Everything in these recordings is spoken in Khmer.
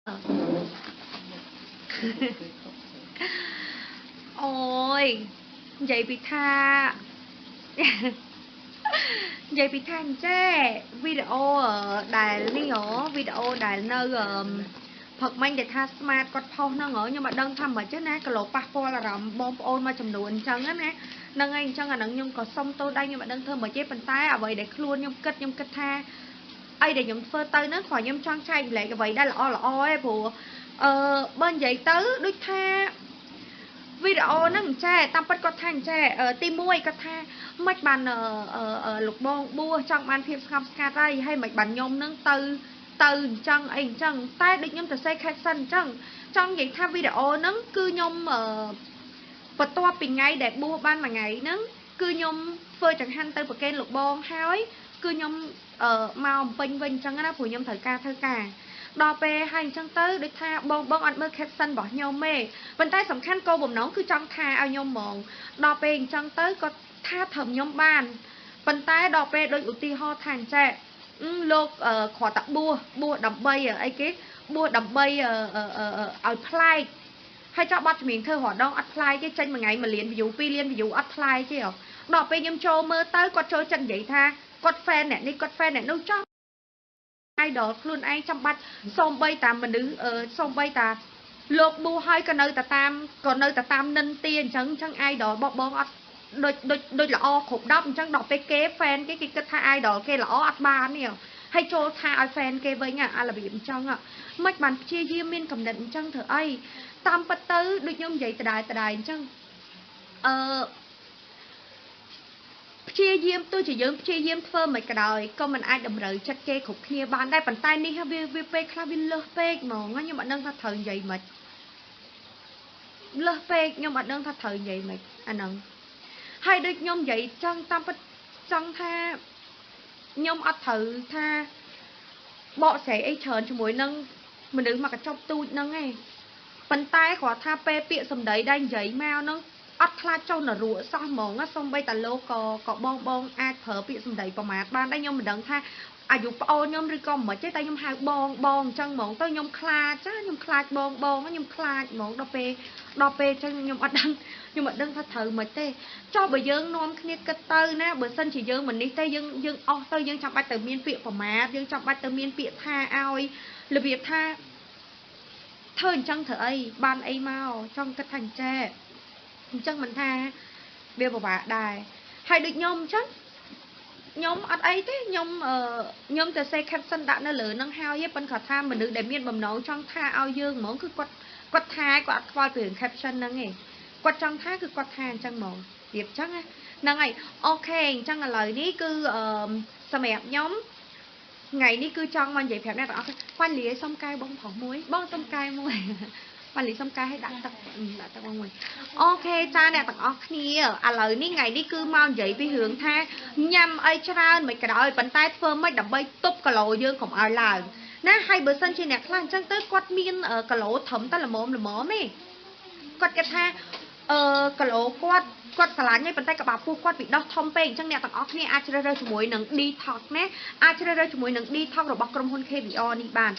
អូយនិយាយពីថានិយាយពីថាអញ្ចេះវីដេអូដែលនេះហ៎វីដេអូដែលនៅផឹកមិញដែលថា smart គាត់ផុសហ្នឹងហ៎ខ្ញុំអត់ដឹងថាមិនទេណាគីឡូប៉ះពាល់អារម្មណ៍បងប្អូនមួយចំនួនអញ្ចឹងណាហ្នឹងហើយអញ្ចឹងអាហ្នឹងខ្ញុំក៏សុំទោសដែរខ្ញុំអត់ដឹងធ្វើមិនទេប៉ុន្តែអ្វីដែលខ្លួនខ្ញុំគិតខ្ញុំគិតថាអីដែលខ្ញុំធ្វើទៅហ្នឹងគ្រាន់ខ្ញុំចង់ចែកម្លែកអ្វីដែលល្អល្អឯងព្រោះអឺបើនិយាយទៅដូចថាវីដេអូហ្នឹងអញ្ចេះតាមពិតគាត់ថាអញ្ចេះទី1គាត់ថាមិនបានលោកបងបួសចង់បានភាពស្ងប់ស្ងាត់ហើយហើយមិនបានខ្ញុំហ្នឹងទៅទៅអញ្ចឹងអីអញ្ចឹងតែដូចខ្ញុំទៅសេ caption អញ្ចឹងចង់និយាយថាវីដេអូហ្នឹងគឺខ្ញុំបន្ទាប់ពីថ្ងៃដែលបួសបានមួយថ្ងៃហ្នឹងគឺខ្ញុំធ្វើចង្ហាន់ទៅប្រគេនលោកបងហើយគឺខ្ញុំមកអំពេញវិញអញ្ចឹងណាព្រោះខ្ញុំត្រូវការធ្វើការដល់ពេលហើយអញ្ចឹងទៅដូចថាបងបងអត់មើល caption របស់ខ្ញុំទេប៉ុន្តែសំខាន់គោលបំណងគឺចង់ថាឲ្យខ្ញុំហ្មងដល់ពេលអញ្ចឹងទៅគាត់ថាត្រឹមខ្ញុំបានប៉ុន្តែដល់ពេលដូចឧទាហរណ៍ថាអញ្ចេះលោកគ្រាន់តែបួសបួសដើម្បីអីគេបួសដើម្បីឲ្យប្លែកហើយចោះបាត់ជំនាញធ្វើរដងអត់ប្លែកទេចេញមួយថ្ងៃ1លាន view 2លាន view អត់ប្លែកទេដល់ពេលខ្ញុំចូលមើលទៅគាត់ចូលចិត្តនិយាយថាគាត់ fan អ្នកនេះគាត់ fan អ្នកនោះចោះ idol ខ្លួនឯងចាំបាច់សំបីតាមនុស្សសំបីតាលោកប៊ូហើយក៏នៅតែតាមក៏នៅតែតាមនិនទាអញ្ចឹងអញ្ចឹង idol របស់បងអត់ដូចដូចដូចល្អគ្រប់10អញ្ចឹងដល់ពេលគេ fan គេគេគិតថា idol គេល្អអត់បានទេហើយចូលថាឲ្យ fan គេវិញអារបៀបអញ្ចឹងមិនបានព្យាយាមមានកំណត់អញ្ចឹងធ្វើអីតាមពិតទៅដូចខ្ញុំនិយាយដដែលដដែលអញ្ចឹងអឺព្យាយាមទោះជាយើងព្យាយាមធ្វើមិនក៏ដោយក៏មិនអាចតម្រូវចិត្តគេគ្រប់គ្នាបានដែរប៉ុន្តែនេះវាវាពេលខ្លះវាលើសពេកហ្មងខ្ញុំអត់ដឹងថាត្រូវនិយាយមិនលើសពេកខ្ញុំអត់ដឹងថាត្រូវនិយាយមិនអាហ្នឹងហើយដូចខ្ញុំនិយាយចង់តាមពិតចង់ថាខ្ញុំអត់ត្រូវថាបកស្រាយអីច្រើនជាមួយនឹងមនុស្សមកកញ្ចប់ទូចហ្នឹងឯងប៉ុន្តែគ្រាន់ថាពេលពាក្យសម្ដីដែលនិយាយមកហ្នឹងអត់ខ្លាចចុះនរកសោះហ្មងសំបីតាលោកក៏ក៏បងបងអាចប្រើពាក្យសម្ដីប្រមាថបានដែរខ្ញុំមិនដឹងថាអាយុប្អូនខ្ញុំឬក៏មិនទេតែខ្ញុំហៅបងបងអញ្ចឹងហ្មងទៅខ្ញុំខ្លាចចាខ្ញុំខ្លាចបងបងខ្ញុំខ្លាចហ្មងដល់ពេលដល់ពេលអញ្ចឹងខ្ញុំអត់ដឹងខ្ញុំអត់ដឹងថាត្រូវមិនទេចុះបើយើងនាំគ្នាគិតទៅណាបើសិនជាយើងមិននេះទេយើងយើងអស់ទៅយើងចាំបាច់ទៅមានពាក្យប្រមាថយើងចាំបាច់ទៅមានពាក្យថាឲ្យរបៀបថាធ្វើអញ្ចឹងធ្វើអីបានអីមកចង់គិតថាអញ្ចេះអញ្ចឹងមិនថាវាពិបាកដែរហើយដូចខ្ញុំអញ្ចឹងខ្ញុំអត់អីទេខ្ញុំខ្ញុំទៅសេ caption ដាក់នៅលើនឹងហើយប៉ុន្តែគាត់ថាមនុស្សដែលមានបំណងចង់ថាឲ្យយើងហ្មងគឺគាត់គាត់ថាគាត់អត់ខ្វល់ពីរឿង caption ហ្នឹងឯងគាត់ចង់ថាគឺគាត់ថាអញ្ចឹងហ្មងរៀបអញ្ចឹងហ្នឹងហើយអូខេអញ្ចឹងឥឡូវនេះគឺសម្រាប់ខ្ញុំថ្ងៃនេះគឺចង់មកនិយាយប្រាប់អ្នកទាំងអស់ប៉ាន់លាយសុំកែបងប្រុសមួយបងសុំកែមួយប៉ាលីសុំកែឲ្យដាក់ទឹកដាក់ទឹកបងមួយអូខេចាអ្នកទាំងអស់គ្នាឥឡូវនេះថ្ងៃនេះគឺមកនិយាយពីរឿងថាញ៉ាំអីច្រើនមិនក៏ដោយប៉ុន្តែធ្វើម៉េចដើម្បីទប់គីឡូយើងកុំឲ្យឡើងណាហើយបើសិនជាអ្នកខ្លះអញ្ចឹងទៅគាត់មានគីឡូត្រឹមតែល្មមល្មមទេគាត់គិតថាអឺគីឡូគាត់គាត់ស្រឡាញ់ហើយប៉ុន្តែក្បាលពោះគាត់វាដោះធំពេកអញ្ចឹងអ្នកទាំងអស់គ្នាអាចជ្រើសរើសជាមួយនឹង Detox ណាអាចជ្រើសរើសជាមួយនឹង Detox របស់ក្រុមហ៊ុន KVR នេះបាន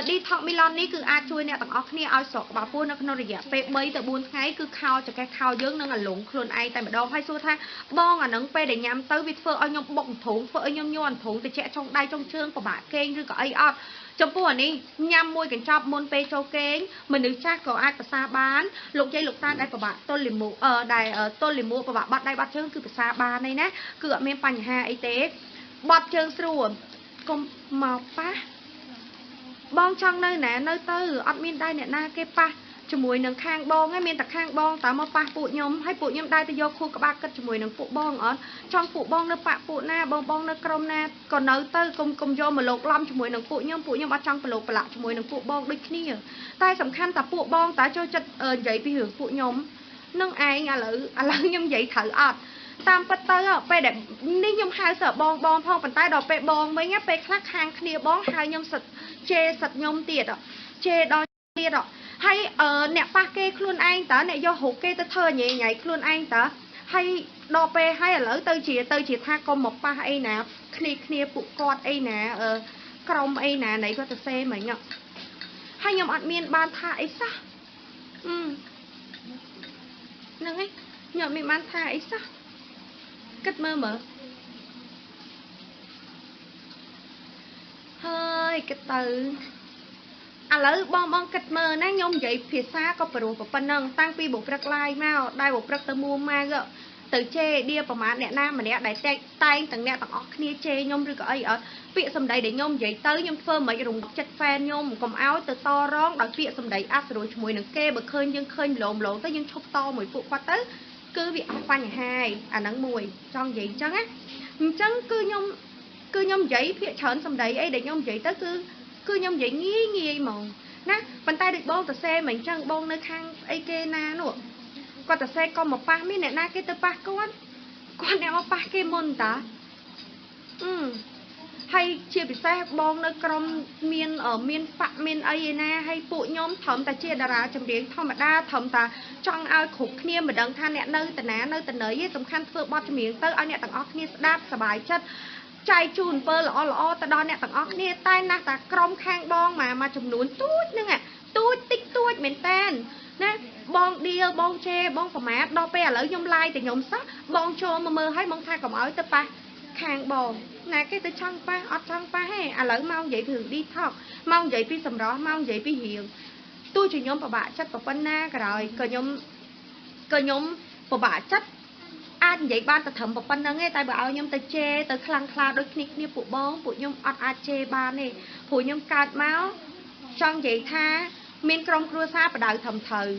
Detox Milan នេះគឺអាចជួយអ្នកទាំងអស់គ្នាឲ្យស្រកក្បាលពោះនៅក្នុងរយៈពេល3ទៅ4ថ្ងៃគឺខោចង្កេះខោយើងនឹងអាលងខ្លួនឯងតែម្ដងហើយសួរថាបងអានឹងពេលដែលញ៉ាំទៅវាធ្វើឲ្យខ្ញុំបុកអន្ទ្រូងធ្វើឲ្យខ្ញុំញ័រអន្ទ្រូងតិចចុងដៃចុងជើងពិបាកគេងឬក៏អីអត់ចំពោះអានេះញ៉ាំមួយកញ្ចប់មុនពេលចូលគេងមនុស្សចាស់ក៏អាចប្រសាបានលោកយាយលោកតាដែលពិបាកទល់លាមកដែលទល់លាមកពិបាកបាត់ដៃបាត់ជើងគឺប្រសាបានឯណាគឺអត់មានបញ្ហាអីទេបាត់ជើងស្រួលកុំមកប៉ះបងចង់នៅណានៅទៅអត់មានដែរអ្នកណាគេប៉ះជាមួយនឹងខាងបងឯងមានតែខាងបងតើមកប៉ះពួកខ្ញុំហើយពួកខ្ញុំដែរទៅយកខួរក្បាលគិតជាមួយនឹងពួកបងអត់ចង់ពួកបងនៅប៉ពួកណាបងបងនៅក្រុមណាក៏នៅទៅកុំកុំយកមកលោកឡំជាមួយនឹងពួកខ្ញុំពួកខ្ញុំអត់ចង់ប្រឡូកប្រឡាក់ជាមួយនឹងពួកបងដូចគ្នាតែសំខាន់តាពួកបងតើចូលចិត្តនិយាយពីរឿងពួកខ្ញុំនឹងឯងឥឡូវឥឡូវខ្ញុំនិយាយត្រូវអត់តាមពិតទៅពេលដែលនេះខ្ញុំហៅសើបងបងផងប៉ុន្តែដល់ពេលបងវិញពេលខ្លះខាងគ្នាបងហៅខ្ញុំសិតជេរសិតខ្ញុំទៀតជេរដល់ទៀតហើយអ្នកប៉ះគេខ្លួនឯងតើអ្នកយករូបគេទៅធ្វើញ៉ៃញ៉ៃខ្លួនឯងតើហើយដល់ពេលហើយឥឡូវទៅជាទៅជាថាកុំមកប៉ះអីណាគ្នាគ្នាពួកគាត់អីណាក្រុមអីណាណៃគាត់ទៅសេមិញ ហើយខ្ញុំអត់មានបានថាអីសោះហ្នឹងឯងខ្ញុំអត់មានបានថាអីសោះគិតមើលមើលហើយគិតទៅឥឡូវបងបងគិតមើលណាខ្ញុំនិយាយភាសាក៏ព្រោះប៉ុណ្ណឹងតាំងពីបុព្រឹកឡាយមកដែលបុព្រឹកទៅមួម៉ៅទៅជេរដៀប្រមាណអ្នកណាម្នាក់ដែលតែងទាំងអ្នកទាំងអស់គ្នាជេរខ្ញុំឬក៏អីអត់ពាក្យសម្ដីដែលខ្ញុំនិយាយទៅខ្ញុំធ្វើមិនរំចិត្តហ្វេនខ្ញុំកុំឲ្យទៅតរងដោយពាក្យសម្ដីអសុរោះជាមួយនឹងគេបើឃើញយើងឃើញម្លងម្លងទៅយើងឈប់តមួយពួកគាត់ទៅគឺវាអស់បញ្ហាឯងអាហ្នឹងមួយចង់និយាយអញ្ចឹងណាអញ្ចឹងគឺខ្ញុំនិយាយភាកច្រើនសម្ដីអីដែលខ្ញុំនិយាយទៅគឺខ្ញុំនិយាយងាយងាយហ្មងណាប៉ុន្តែដូចបងតសេមិនអញ្ចឹងបងនៅខាងអីគេណានោះគាត់តសេក៏មកប៉ះមានអ្នកណាគេទៅប៉ះគាត់គាត់អ្នកមកប៉ះគេមុនតាហើយជាពិសេសបងនៅក្រុមមានមានបាក់មានអីឯណាហើយពួកខ្ញុំត្រឹមតែជាតារាចម្រៀងធម្មតាត្រឹមតែចង់ឲ្យគ្រប់គ្នាមិនដឹងថាអ្នកនៅតាណានៅតាណីទេសំខាន់ធ្វើបទចម្រៀងទៅឲ្យអ្នកទាំងអស់គ្នាស្ដាប់សប្បាយចិត្តចែកជូនអំពើល្អល្អទៅដល់អ្នកទាំងអស់គ្នាតែណាស់តាក្រុមខាងបងមកចំនួនទូចហ្នឹងទូចតិចតួចមែនតែនណាបងដៀលបងជេបងប្រមាថដល់ពេលឥឡូវខ្ញុំឡាយតែខ្ញុំសោះបងចូលមកមើលឲ្យបងថាកុំឲ្យទៅប៉ះខាងបងណាគេទៅចង់ប៉ះអត់ចង់ប៉ះទេឥឡូវមកនិយាយពីរឿង detox មកនិយាយពីសម្រស់មកនិយាយពីរឿងទោះជាខ្ញុំពិបាកចិត្តប៉ុណ្ណាក៏ដោយក៏ខ្ញុំពិបាកចិត្តអាចនិយាយបានតែត្រឹមប៉ុណ្្នឹងទេតែបើឲ្យខ្ញុំទៅជេរទៅខ្លាំងខ្លាដូចគ្នាគ្នាពួកបងពួកខ្ញុំអត់អាចជេរបានទេព្រោះខ្ញុំកើតមកចង់និយាយថាមានក្រុមគ្រួសារបដៅត្រឹមត្រូវ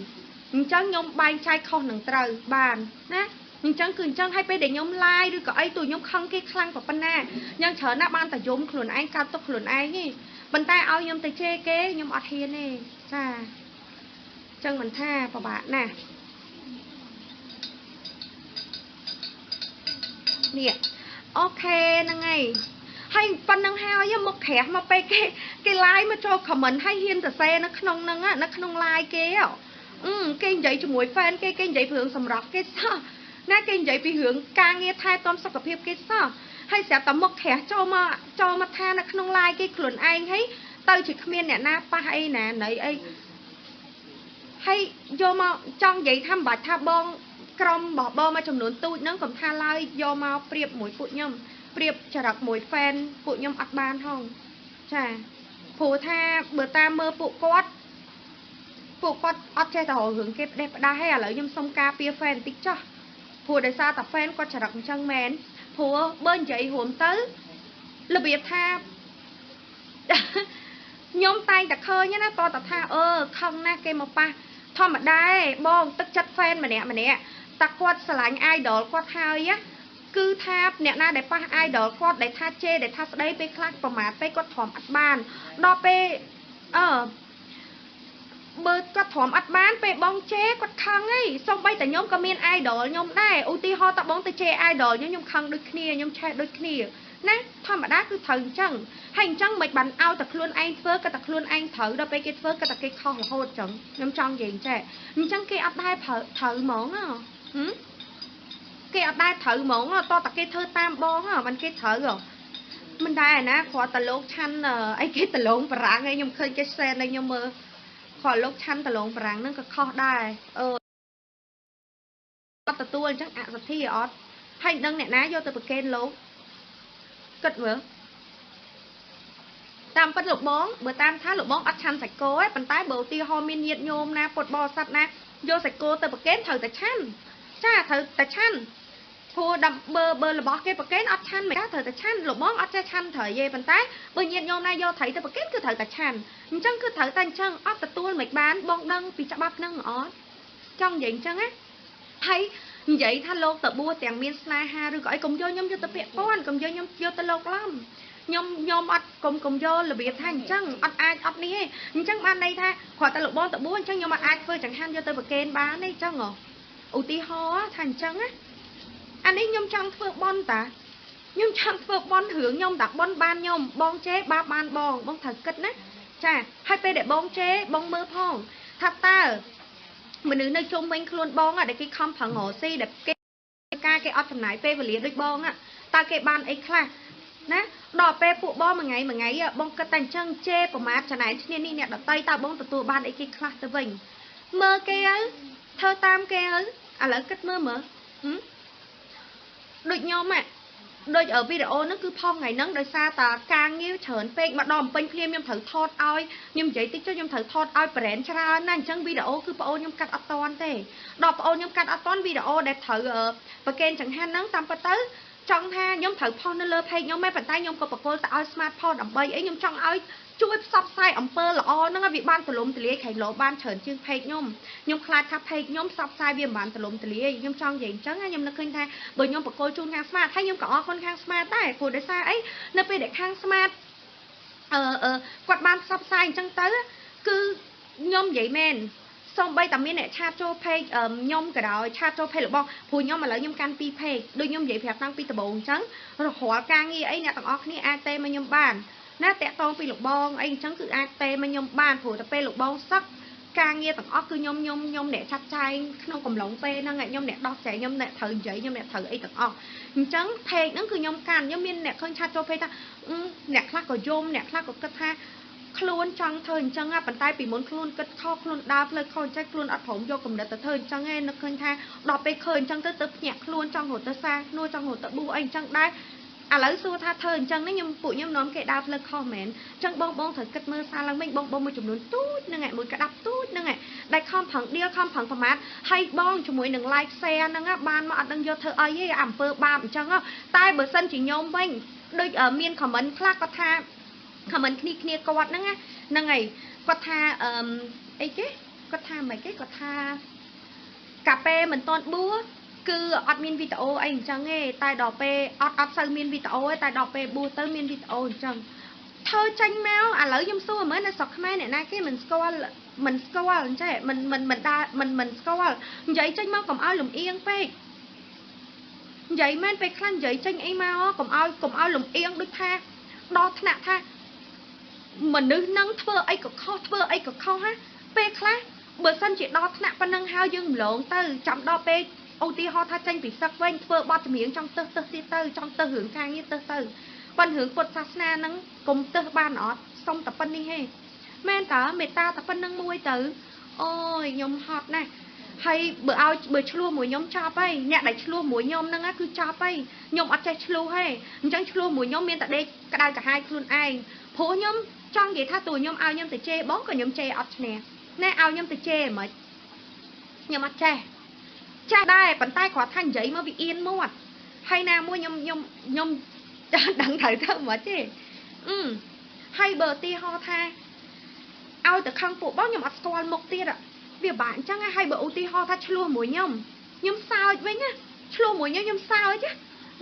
អញ្ចឹងខ្ញុំបែងចែកខុសនឹងត្រូវបានណាអញ្ចឹងគឺអញ្ចឹងហើយពេលដែលខ្ញុំឡាយឬក៏អីទូខ្ញុំខឹងគេខ្លាំងប៉ុណ្ណាយ៉ាងច្រើនណាស់បានតែយំខ្លួនឯងកើតទុកខ្លួនឯងទេប៉ុន្តែឲ្យខ្ញុំទៅជេរគេខ្ញុំអត់ហ៊ានទេចាអញ្ចឹងមិនថាពិបាកណាស់នេះអូខេហ្នឹងហើយហើយប៉ុណ្្នឹងហើយមកក្រាស់មកពេលគេឡាយមកចូល comment ហើយហ៊ានសរសេរនៅក្នុងហ្នឹងនៅក្នុងឡាយគេគេនិយាយជាមួយ fan គេគេនិយាយពីរឿងសម្រាប់គេសោះណាគេនិយាយពីរឿងការងារថែទាំសុខភាពគេសោះហើយស្រាប់តែមកក្រាស់ចូលមកថានៅក្នុងឡាយគេខ្លួនឯងហើយទៅជាគ្មានអ្នកណាប៉ះអីណាណីអីហើយយកមកចង់និយាយថាមិនបាច់ថាបងក្រុមរបស់បងមួយចំនួនទូចហ្នឹងកុំថាឡើយយកមកប្រៀបមួយពួកខ្ញុំប្រៀបចរិតមួយ fan ពួកខ្ញុំអត់បានហងចាព្រោះថាបើតាមមើលពួកគាត់អត់ចេះតែរករឿងគេផ្ដេសផ្ដាស់ទេឥឡូវខ្ញុំសុំការពារ fan បន្តិចចុះព្រោះដោយសារតែ fan គាត់ចរិតអញ្ចឹងមែនព្រោះបើនិយាយរួមទៅរបៀបថាខ្ញុំតែងតែឃើញណាតតែថាខឹងណាស់គេមកប៉ះធម្មតាឯងបងទឹកចិត្ត fan ម្នាក់ម្នាក់តែគាត់ស្រឡាញ់ idol គាត់ហើយគឺថាអ្នកណាដែលប៉ះ idol គាត់ដែលថាជេរដែលថាស្ដីពេលខ្លះប្រមាថពេលគាត់ទ្រាំអត់បានដល់ពេលបើគាត់ទ្រាំអត់បានពេលបងជេរគាត់ខឹងហីសូម្បីតែខ្ញុំក៏មាន idol ខ្ញុំដែរឧទាហរណ៍តើបងទៅជេរ idol ខ្ញុំខឹងដូចគ្នាខ្ញុំឆេះដូចគ្នាណាធម្មតាគឺត្រូវអញ្ចឹងហើយអញ្ចឹងមិនបានឲ្យតែខ្លួនឯងធ្វើក៏តែខ្លួនឯងត្រូវដល់ពេលគេធ្វើក៏តែគេខុសរហូតអញ្ចឹងខ្ញុំចង់និយាយចេះអញ្ចឹងគេអត់ដែរត្រូវហ្មងគេអត់ដែរត្រូវហ្មងតតែគេធ្វើតាមបងមិនគេត្រូវមិនដែរណាគ្រាន់តែលោកឆាន់អីគេដលងបារាំងឯងខ្ញុំឃើញគេសែនឲ្យខ្ញុំមើលគ្រាន់លោកឆាន់ដលងបារាំងហ្នឹងក៏ខុសដែរអត់ទទួលអញ្ចឹងអសទ្ធាអត់ហើយដឹងអ្នកណាយកទៅប្រគេនលោកគិតមើលតាមពិតលោកបងបើតាមថាលោកបងអត់ឆាន់សាច់គោទេប៉ុន្តែបើឧទាហរណ៍មានញាតិញោមណាពុទ្ធបរិស័ទណាយកសាច់គោទៅប្រគេនត្រូវតែឆាន់ចាត្រូវតែឆាន់ព្រោះដើម្បីបើរបស់គេប្រគេនអត់ឆាន់មិនត្រូវតែឆាន់លោកបងអត់ចេះឆាន់ត្រូវទេប៉ុន្តែបើញាតិញោមណាយកត្រីទៅប្រគេនគឺត្រូវតែឆាន់អញ្ចឹងគឺត្រូវតែអញ្ចឹងអត់ទទួលមិនបានបងដឹងពីច្បាប់ហ្នឹងអត់ចង់និយាយអញ្ចឹងណាហើយនិយាយថាលោកទៅបួសទាំងមានស្នេហាឬក៏អីកុំយកខ្ញុំយកទៅពាក់ព័ន្ធកុំយកខ្ញុំយកទៅលោកឡំខ្ញុំអត់កុំយករបៀបថាអញ្ចឹងអត់អាចអត់នេះទេអញ្ចឹងបានន័យថាគ្រាន់តែលោកបងទៅបួសអញ្ចឹងខ្ញុំអត់អាចធ្វើចង្ហាន់យកទៅប្រគេនបានទេអញ្ចឹងហ៎ឧទាហរណ៍ថាអញ្ចឹងណាអានេះខ្ញុំចង់ធ្វើបន់តាខ្ញុំចង់ធ្វើបន់រឿងខ្ញុំតាបន់បានខ្ញុំបងជេរបាបបានបងបងត្រូវគិតណាចាហើយពេលដែលបងជេរបងមើលផងថាតើមនុស្សនៅជុំវិញខ្លួនបងដែលគេខំប្រឹងរកស៊ីដែលគេការគេអត់ចំណាយពេលវេលាដូចបងតើគេបានអីខ្លះ ណាដល់ពេលពួកបងមួយថ្ងៃមួយថ្ងៃបងគិតតែអញ្ចឹងជេរប្រមាថចំណែនឈ្នានេះអ្នកដតីតើបងទទួលបានអីគេខ្លះទៅវិញមើលគេទៅធ្វើតាមគេទៅឥឡូវគិតមើលមើលដូចខ្ញុំហ่ะដូចវីដេអូហ្នឹងគឺផុសថ្ងៃហ្នឹងដោយសារតាការងារច្រើនពេកមកដល់អំពេញភ្លាមខ្ញុំត្រូវថតឲ្យខ្ញុំនិយាយតិចចុះខ្ញុំត្រូវថតឲ្យ brand ច្រើនណាស់អញ្ចឹងវីដេអូគឺប្អូនខ្ញុំកាត់អត់តាន់ទេដល់ប្អូនខ្ញុំកាត់អត់តាន់វីដេអូដែលត្រូវប្រកេនចង្ហាន់ហ្នឹងតាមពិតទៅចង់ថាខ្ញុំត្រូវផុសនៅលើ page ខ្ញុំឯងប៉ុន្តែខ្ញុំក៏បកគលទៅឲ្យ smart ផុសដើម្បីអីខ្ញុំចង់ឲ្យជួយផ្សព្វផ្សាយអំពើល្អហ្នឹងឲ្យវាបានទូលំទូលាយខែឡូបានច្រើនជាង page ខ្ញុំខ្ញុំខ្លាចថា page ខ្ញុំផ្សព្វផ្សាយវាមិនបានទូលំទូលាយខ្ញុំចង់និយាយអញ្ចឹងខ្ញុំនឹកឃើញថាបើខ្ញុំបកគលជូនខាង smart ហើយខ្ញុំក៏អរគុណខាង smart ដែរព្រោះដោយសារអីនៅពេលដែលខាង smart គាត់បានផ្សព្វផ្សាយអញ្ចឹងទៅគឺខ្ញុំនិយាយមែនសូម្បីតែមានអ្នកឆាតចូល page ខ្ញុំក៏ដោយឆាតចូល page របស់ព្រោះខ្ញុំឥឡូវខ្ញុំកាន់2 page ដូចខ្ញុំនិយាយប្រាប់តាំងពីដំបូងអញ្ចឹងរាល់ការងារអីអ្នកទាំងអស់គ្នាអាចទេមកខ្ញុំបានណាតាក់តងពីលោកបងអីអញ្ចឹងគឺអាចទេមកខ្ញុំបានព្រោះតែពេលលោកបងសឹកការងារទាំងអស់គឺខ្ញុំខ្ញុំខ្ញុំអ្នកចាត់ចែងក្នុងកំឡុងពេលហ្នឹងខ្ញុំអ្នកដោះស្រាយខ្ញុំអ្នកត្រូវនិយាយខ្ញុំអ្នកត្រូវអីទាំងអស់អញ្ចឹង page ហ្នឹងគឺខ្ញុំកាន់ខ្ញុំមានអ្នកឃើញឆាតចូល page ថាអ្នកខ្លះក៏យំអ្នកខ្លះក៏គិតថាខ្លួនចង់ធ្វើអញ្ចឹងប៉ុន្តែពីមុនខ្លួនគិតខុសខ្លួនដើរផ្លូវខុសអញ្ចឹងខ្លួនអត់ព្រមយកកំណត់ទៅធ្វើអញ្ចឹងឯងនឹកឃើញថាដល់ពេលឃើញអញ្ចឹងទៅទៅភ្ញាក់ខ្លួនចង់រត់ទៅសាខ្លួនចង់រត់ទៅបួសអីអញ្ចឹងដែរឥឡូវសួរថាធ្វើអញ្ចឹងនេះខ្ញុំពួកខ្ញុំនាំគេដើរផ្លូវខុសមែនអញ្ចឹងបងបងត្រូវគិតមើលសារឡើងវិញបងបងមួយចំនួនទូចហ្នឹងឯងមួយក្តាប់ទូចហ្នឹងឯងដែលខំប្រឹងដៀលខំប្រឹងប្រមាថហើយបងជាមួយនឹង like share ហ្នឹងបានមកអត់ដឹងយកធ្វើអីទេអំពើបាបអញ្ចឹងតែបើសិនជាខ្ញុំវិញដូចមាន comment ខ្លះគាត់ថា comment គ្នាគ្នាគាត់ហ្នឹងហ្នឹងហើយគាត់ថាអីគេគាត់ថាមិនគេគាត់ថាកាពេមិនតន់បួគឺអត់មានវីដេអូអីអញ្ចឹងទេតែដល់ពេលអត់សូវមានវីដេអូទេតែដល់ពេលបួសទៅមានវីដេអូអញ្ចឹងធ្វើចាញ់មកឥឡូវខ្ញុំសួរមើលនៅស្រុកខ្មែរអ្នកណាគេមិនស្គាល់មិនស្គាល់អញ្ចឹងមិនមិនមិនដើរមិនមិនស្គាល់និយាយចេញមកកុំឲ្យលំអៀងពេកនិយាយមែនពេលខ្លះនិយាយចេញអីមកកុំឲ្យលំអៀងដូចថាដល់ថ្នាក់ថាមនុស្សនឹងធ្វើអីក៏ខុសធ្វើអីក៏ខុសណាពេលខ្លះបើសិនជាដល់ថ្នាក់ប៉ុណ្ណឹងហើយយើងម្លងទៅចាំដល់ពេលឧទាហរណ៍ថាចេញពីសឹកវិញធ្វើបទចម្រៀងចង់ទឹះទឹះទៀតទៅចង់ទឹះរឿងការងារទឹះទៅប៉ុន្តែរឿងពុទ្ធសាសនាហ្នឹងកុំទឹះបានអត់សុំតែប៉ុណ្្នេះទេមែនតើមេត្តាតែប៉ុណ្្នឹងមួយទៅអូយខ្ញុំហត់ណាស់ហើយបើឲ្យបើឆ្លោះមួយខ្ញុំចប់ហើយអ្នកដែលឆ្លោះមួយខ្ញុំហ្នឹងគឺចប់ហើយខ្ញុំអត់ចេះឆ្លោះទេអញ្ចឹងឆ្លោះមួយខ្ញុំមានតែដេកក្តៅក្រហាយខ្លួនឯងព្រោះខ្ញុំចង់និយាយថាតួខ្ញុំឲ្យខ្ញុំទៅជេរបងក៏ខ្ញុំជេរអត់ឈ្នះណែឲ្យខ្ញុំទៅជេរមិនខ្ញុំអត់ចេះចេះដែរប៉ុន្តែគ្រាន់ថានិយាយមកវាអៀនមាត់ហើយណាមួយខ្ញុំខ្ញុំខ្ញុំដឹងត្រូវធ្វើមិនទេអឺហើយបើឧទាហរណ៍ថាឲ្យទៅខឹងពួកបងខ្ញុំអត់ស្គាល់មុខទៀតវាបាក់អញ្ចឹងហើយបើឧទាហរណ៍ថាឆ្លោះមួយខ្ញុំខ្ញុំសើចវិញណាឆ្លោះមួយខ្ញុំខ្ញុំសើចណា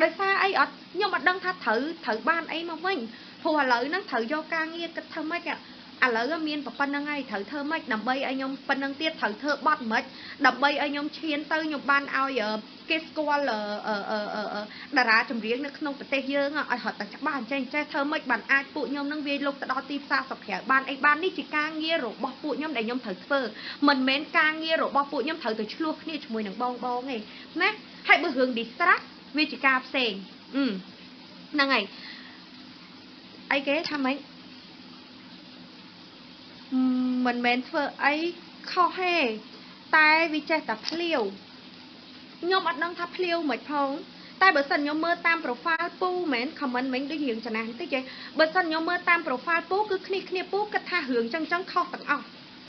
ដោយសារអីអត់ខ្ញុំអត់ដឹងថាត្រូវបានអីមកវិញព្រោះឥឡូវហ្នឹងត្រូវយកការងារគិតធ្វើម៉េចឥឡូវមានប៉ុណ្្នឹងហើយត្រូវធ្វើម៉េចដើម្បីឲ្យខ្ញុំប៉ុណ្្នឹងទៀតត្រូវធ្វើបត់ម៉េចដើម្បីឲ្យខ្ញុំឈានទៅខ្ញុំបានឲ្យគេស្គាល់តារាចម្រៀងនៅក្នុងប្រទេសយើងឲ្យរត់តែច្បាស់អញ្ចឹងចេះធ្វើម៉េចបានអាចពួកខ្ញុំនឹងវាយលុកទៅដល់ទីផ្សារស្រុកក្រៅបានអីបាននេះជាការងាររបស់ពួកខ្ញុំដែលខ្ញុំត្រូវធ្វើមិនមែនការងាររបស់ពួកខ្ញុំត្រូវទៅឆ្លោះគ្នាជាមួយនឹងបងបងទេណាហើយបើរឿង distract វាជាការផ្សេងហ្នឹងហើយអីគេថាម៉េចមិនមែនធ្វើអីខុសទេតែវាចេះតែភ្លាវខ្ញុំអត់ដឹងថាភ្លាវមិនផងតែបើសិនខ្ញុំមើលតាម profile ពូមែន comment មិញដូចរឿងចំណាស់បន្តិចឯងបើសិនខ្ញុំមើលតាម profile ពូគឺគ្នាគ្នាពូគិតថារឿងចឹងចឹងខុសទាំងអស់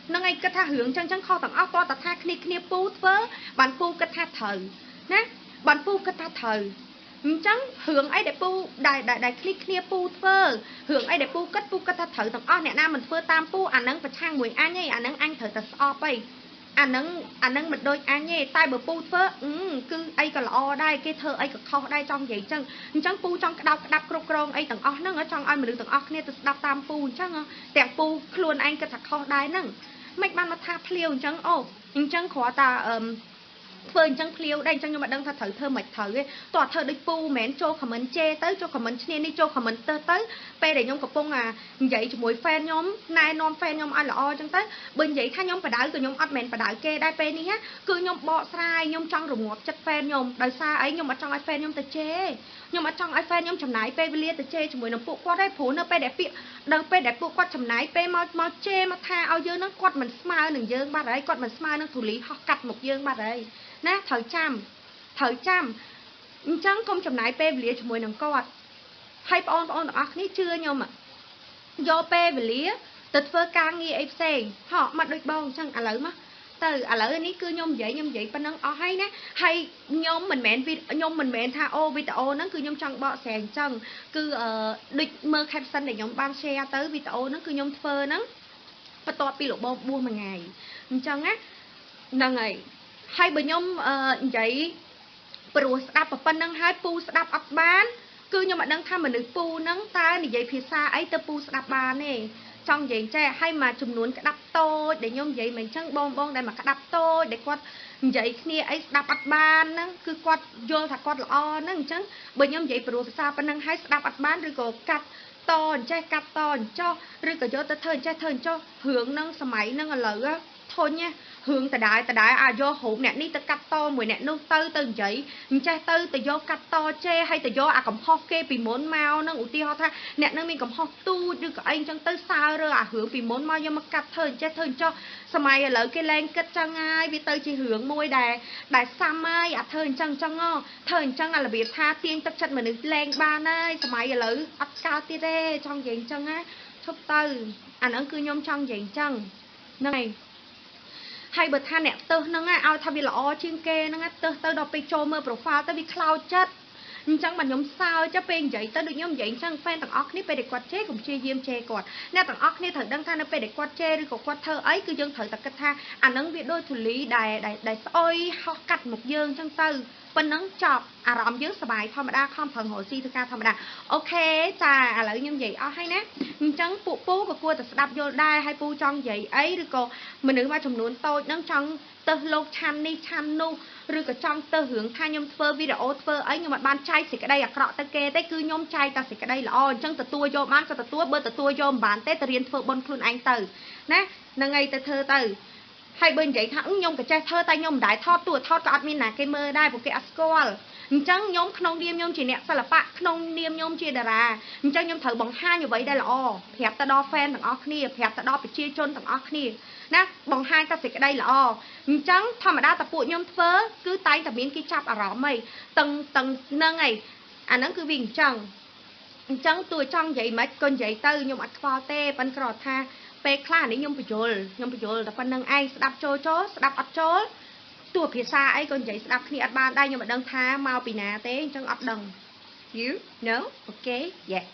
ហ្នឹងឯងគិតថារឿងចឹងចឹងខុសទាំងអស់តើថាគ្នាគ្នាពូធ្វើបានពូគិតថាត្រូវណាបានពូគិតថាត្រូវអញ្ចឹងរឿងអីដែលពូដែលដែលឃ្លីគ្នាពូធ្វើរឿងអីដែលពូគិតពូគិតថាត្រូវទាំងអស់អ្នកណាមិនធ្វើតាមពូអានឹងប្រឆាំងមួយអញឯងអានឹងអញត្រូវតែស្អប់ឯងអានឹងមិនដូចអញទេតែបើពូធ្វើគឺអីក៏ល្អដែរគេធ្វើអីក៏ខុសដែរចង់និយាយអញ្ចឹងអញ្ចឹងពូចង់ក្តោបក្តាប់គ្រប់គ្រងអីទាំងអស់ហ្នឹងចង់ឲ្យមនុស្សទាំងអស់គ្នាទៅស្ដាប់តាមពូអញ្ចឹងទាំងពូខ្លួនឯងគិតថាខុសដែរហ្នឹងមិនបានមកថាភ្លាវអញ្ចឹងអូអញ្ចឹងគ្រាន់តែធ្វើអញ្ចឹងភ្លាវដែរអញ្ចឹងខ្ញុំមិនដឹងថាត្រូវធ្វើមិនត្រូវទេតោះធ្វើដូចពូមិនមែនចូល comment ជេរទៅចូល comment ឈ្នានេះចូល comment ទៅទៅពេលដែលខ្ញុំកំពុងអានិយាយជាមួយ fan ខ្ញុំណែនាំ fan ខ្ញុំឲ្យល្អអញ្ចឹងទៅបើនិយាយថាខ្ញុំបដៅក៏ខ្ញុំអត់មែនបដៅគេដែរពេលនេះណាគឺខ្ញុំបកស្រាយខ្ញុំចង់រងាប់ចិត្ត fan ខ្ញុំដោយសារអីខ្ញុំអត់ចង់ឲ្យ fan ខ្ញុំទៅជេរ ខ្ញុំអត់ចង់ឲ្យ fan ខ្ញុំចំណាយពេលវេលាទៅជេរជាមួយនឹងពួកគាត់ទេព្រោះនៅពេលដែលពាក្យដល់ពេលដែលពួកគាត់ចំណាយពេលមកមកជេរមកថាឲ្យយើងហ្នឹងគាត់មិនស្មើនឹងយើងបាត់ហើយគាត់មិនស្មើនឹងធូលីហោះកាត់មកយើងបាត់ហើយណាត្រូវចាំត្រូវចាំអញ្ចឹងកុំចំណាយពេលវេលាជាមួយនឹងគាត់ហើយបងប្អូនទាំងអស់គ្នាជឿខ្ញុំយកពេលវេលាទៅធ្វើការងារអីផ្សេងហ៎មកដូចបងអញ្ចឹងឥឡូវមកទៅឥឡូវនេះគឺខ្ញុំនិយាយខ្ញុំនិយាយប៉ុណ្ណឹងអស់ហើយណាហើយខ្ញុំមិនមែនខ្ញុំមិនមែនថាអូវីដេអូហ្នឹងគឺខ្ញុំចង់បកស្រាយអញ្ចឹងគឺដូចមើល caption ដែលខ្ញុំបាន share ទៅវីដេអូហ្នឹងគឺខ្ញុំធ្វើហ្នឹងបន្ទាប់ពីលោកបងបួសមួយថ្ងៃអញ្ចឹងណាហ្នឹងហើយហើយបើខ្ញុំនិយាយព្រោះស្ដាប់ប៉ុណ្្នឹងហើយពូស្ដាប់អត់បានគឺខ្ញុំអត់ដឹងថាមនុស្សពូហ្នឹងតើនិយាយភាសាអីទៅពូស្ដាប់បានទេចង់និយាយចេះហើយមកចំនួនក្តាប់តូចដែលខ្ញុំនិយាយមិនអញ្ចឹងបងបងដែលមកក្តាប់តូចដែលគាត់និយាយគ្នាអីស្ដាប់អត់បានហ្នឹងគឺគាត់យល់ថាគាត់ល្អហ្នឹងអញ្ចឹងបើខ្ញុំនិយាយព្រោះភាសាប៉ុណ្ណឹងហើយស្ដាប់អត់បានឬក៏កាត់តអញ្ចេះកាត់តអញ្ចោះឬក៏យកទៅធ្វើអញ្ចេះធ្វើអញ្ចោះរឿងហ្នឹងសម័យហ្នឹងឥឡូវធុញណារឿងដដែលដដែលអាយករូបអ្នកនេះទៅកាត់តមួយអ្នកនោះទៅទៅនិយាយអញ្ចេះទៅទៅយកកាត់តជេហើយទៅយកអាកំហុសគេពីមុនមកហ្នឹងឧទាហរណ៍ថាអ្នកនឹងមានកំហុសទូចឬក៏អីអញ្ចឹងទៅសើរើអារឿងពីមុនមកយកមកកាត់ធ្វើអញ្ចេះធ្វើអញ្ចោះសម័យឥឡូវគេលែងគិតចឹងហើយវាទៅជារឿងមួយដែលដែលសាំហើយអាធ្វើអញ្ចឹងអញ្ចឹងធ្វើអញ្ចឹងអារបៀបថាទាញទឹកចិត្តមនុស្សលែងបានហើយសម័យឥឡូវអត់កើតទៀតទេចង់និយាយអញ្ចឹងណាឈប់ទៅអាហ្នឹងគឺខ្ញុំចង់និយាយអញ្ចឹងហ្នឹងហើយហើយបើថាអ្នកទើសហ្នឹងឲ្យថាវាល្អជាងគេហ្នឹងទើសទៅដល់ពេលចូលមើល profile ទៅវាខ្លោចចិត្តអញ្ចឹងបាទខ្ញុំសើចពេលនិយាយទៅដូចខ្ញុំនិយាយអញ្ចឹង fan ទាំងអស់គ្នាពេលដែលគាត់ជេរកុំព្យាយាមជេរគាត់អ្នកទាំងអស់គ្នាត្រូវដឹងថានៅពេលដែលគាត់ជេរឬក៏គាត់ធ្វើអីគឺយើងត្រូវតែគិតថាអាហ្នឹងវាដូចធូលីដែលដែលស្អុយហោះកាត់មកយើងអញ្ចឹងទៅប៉ុណ្ណឹងចប់អារម្មណ៍យើងសប្បាយធម្មតាខំប្រឹងរកស៊ីធ្វើការធម្មតាអូខេចាឥឡូវខ្ញុំនិយាយអស់ហើយណាអញ្ចឹងពួកពូក៏គួរតែស្ដាប់យល់ដែរហើយពូចង់និយាយអីឬក៏មនុស្សមួយចំនួនតូចហ្នឹងចង់ទៅលោកឆាន់នេះឆាន់នោះឬក៏ចង់ទៅរឿងថាខ្ញុំធ្វើវីដេអូធ្វើអីខ្ញុំអត់បានចែកសេចក្តីអាក្រក់ទៅគេទេគឺខ្ញុំចែកតែសេចក្តីល្អអញ្ចឹងទទួលយកបានក៏ទទួលបើទទួលយកមិនបានទេទៅរៀនធ្វើបុណ្យខ្លួនឯងទៅណាហ្នឹងហើយទៅធ្វើទៅហើយបើនិយាយថាខ្ញុំក៏ចេះធ្វើតែខ្ញុំមិនដែលថតទួថតក៏អត់មានណាគេមើលដែរព្រោះគេអត់ស្គាល់អញ្ចឹងខ្ញុំក្នុងនាមខ្ញុំជាអ្នកសិល្បៈក្នុងនាមខ្ញុំជាតារាអញ្ចឹងខ្ញុំត្រូវបង្ហាញអ្វីដែលល្អប្រាប់ទៅដល់ fan ទាំងអស់គ្នាប្រាប់ទៅដល់ប្រជាជនទាំងអស់គ្នាណាបង្ហាញតែសេចក្តីល្អអញ្ចឹងធម្មតាតែពួកខ្ញុំធ្វើគឺតែងតែមានគេចាប់អារម្មណ៍ហីតឹងតឹងហ្នឹងហីអាហ្នឹងគឺវាអញ្ចឹងអញ្ចឹងតួចង់និយាយមិនក៏និយាយទៅខ្ញុំអត់ខ្វល់ទេប៉ិនគ្រាន់ថាពេលខ្លះនេះខ្ញុំបញ្យល់ខ្ញុំបញ្យល់តែប៉ុណ្្នឹងឯងស្ដាប់ចូលចូលស្ដាប់អត់ចូលទោះភាសាអីក៏និយាយស្ដាប់គ្នាអត់បានដែរខ្ញុំមិនដឹងថាមកពីណាទេអញ្ចឹងអត់ដឹង you know okay yeah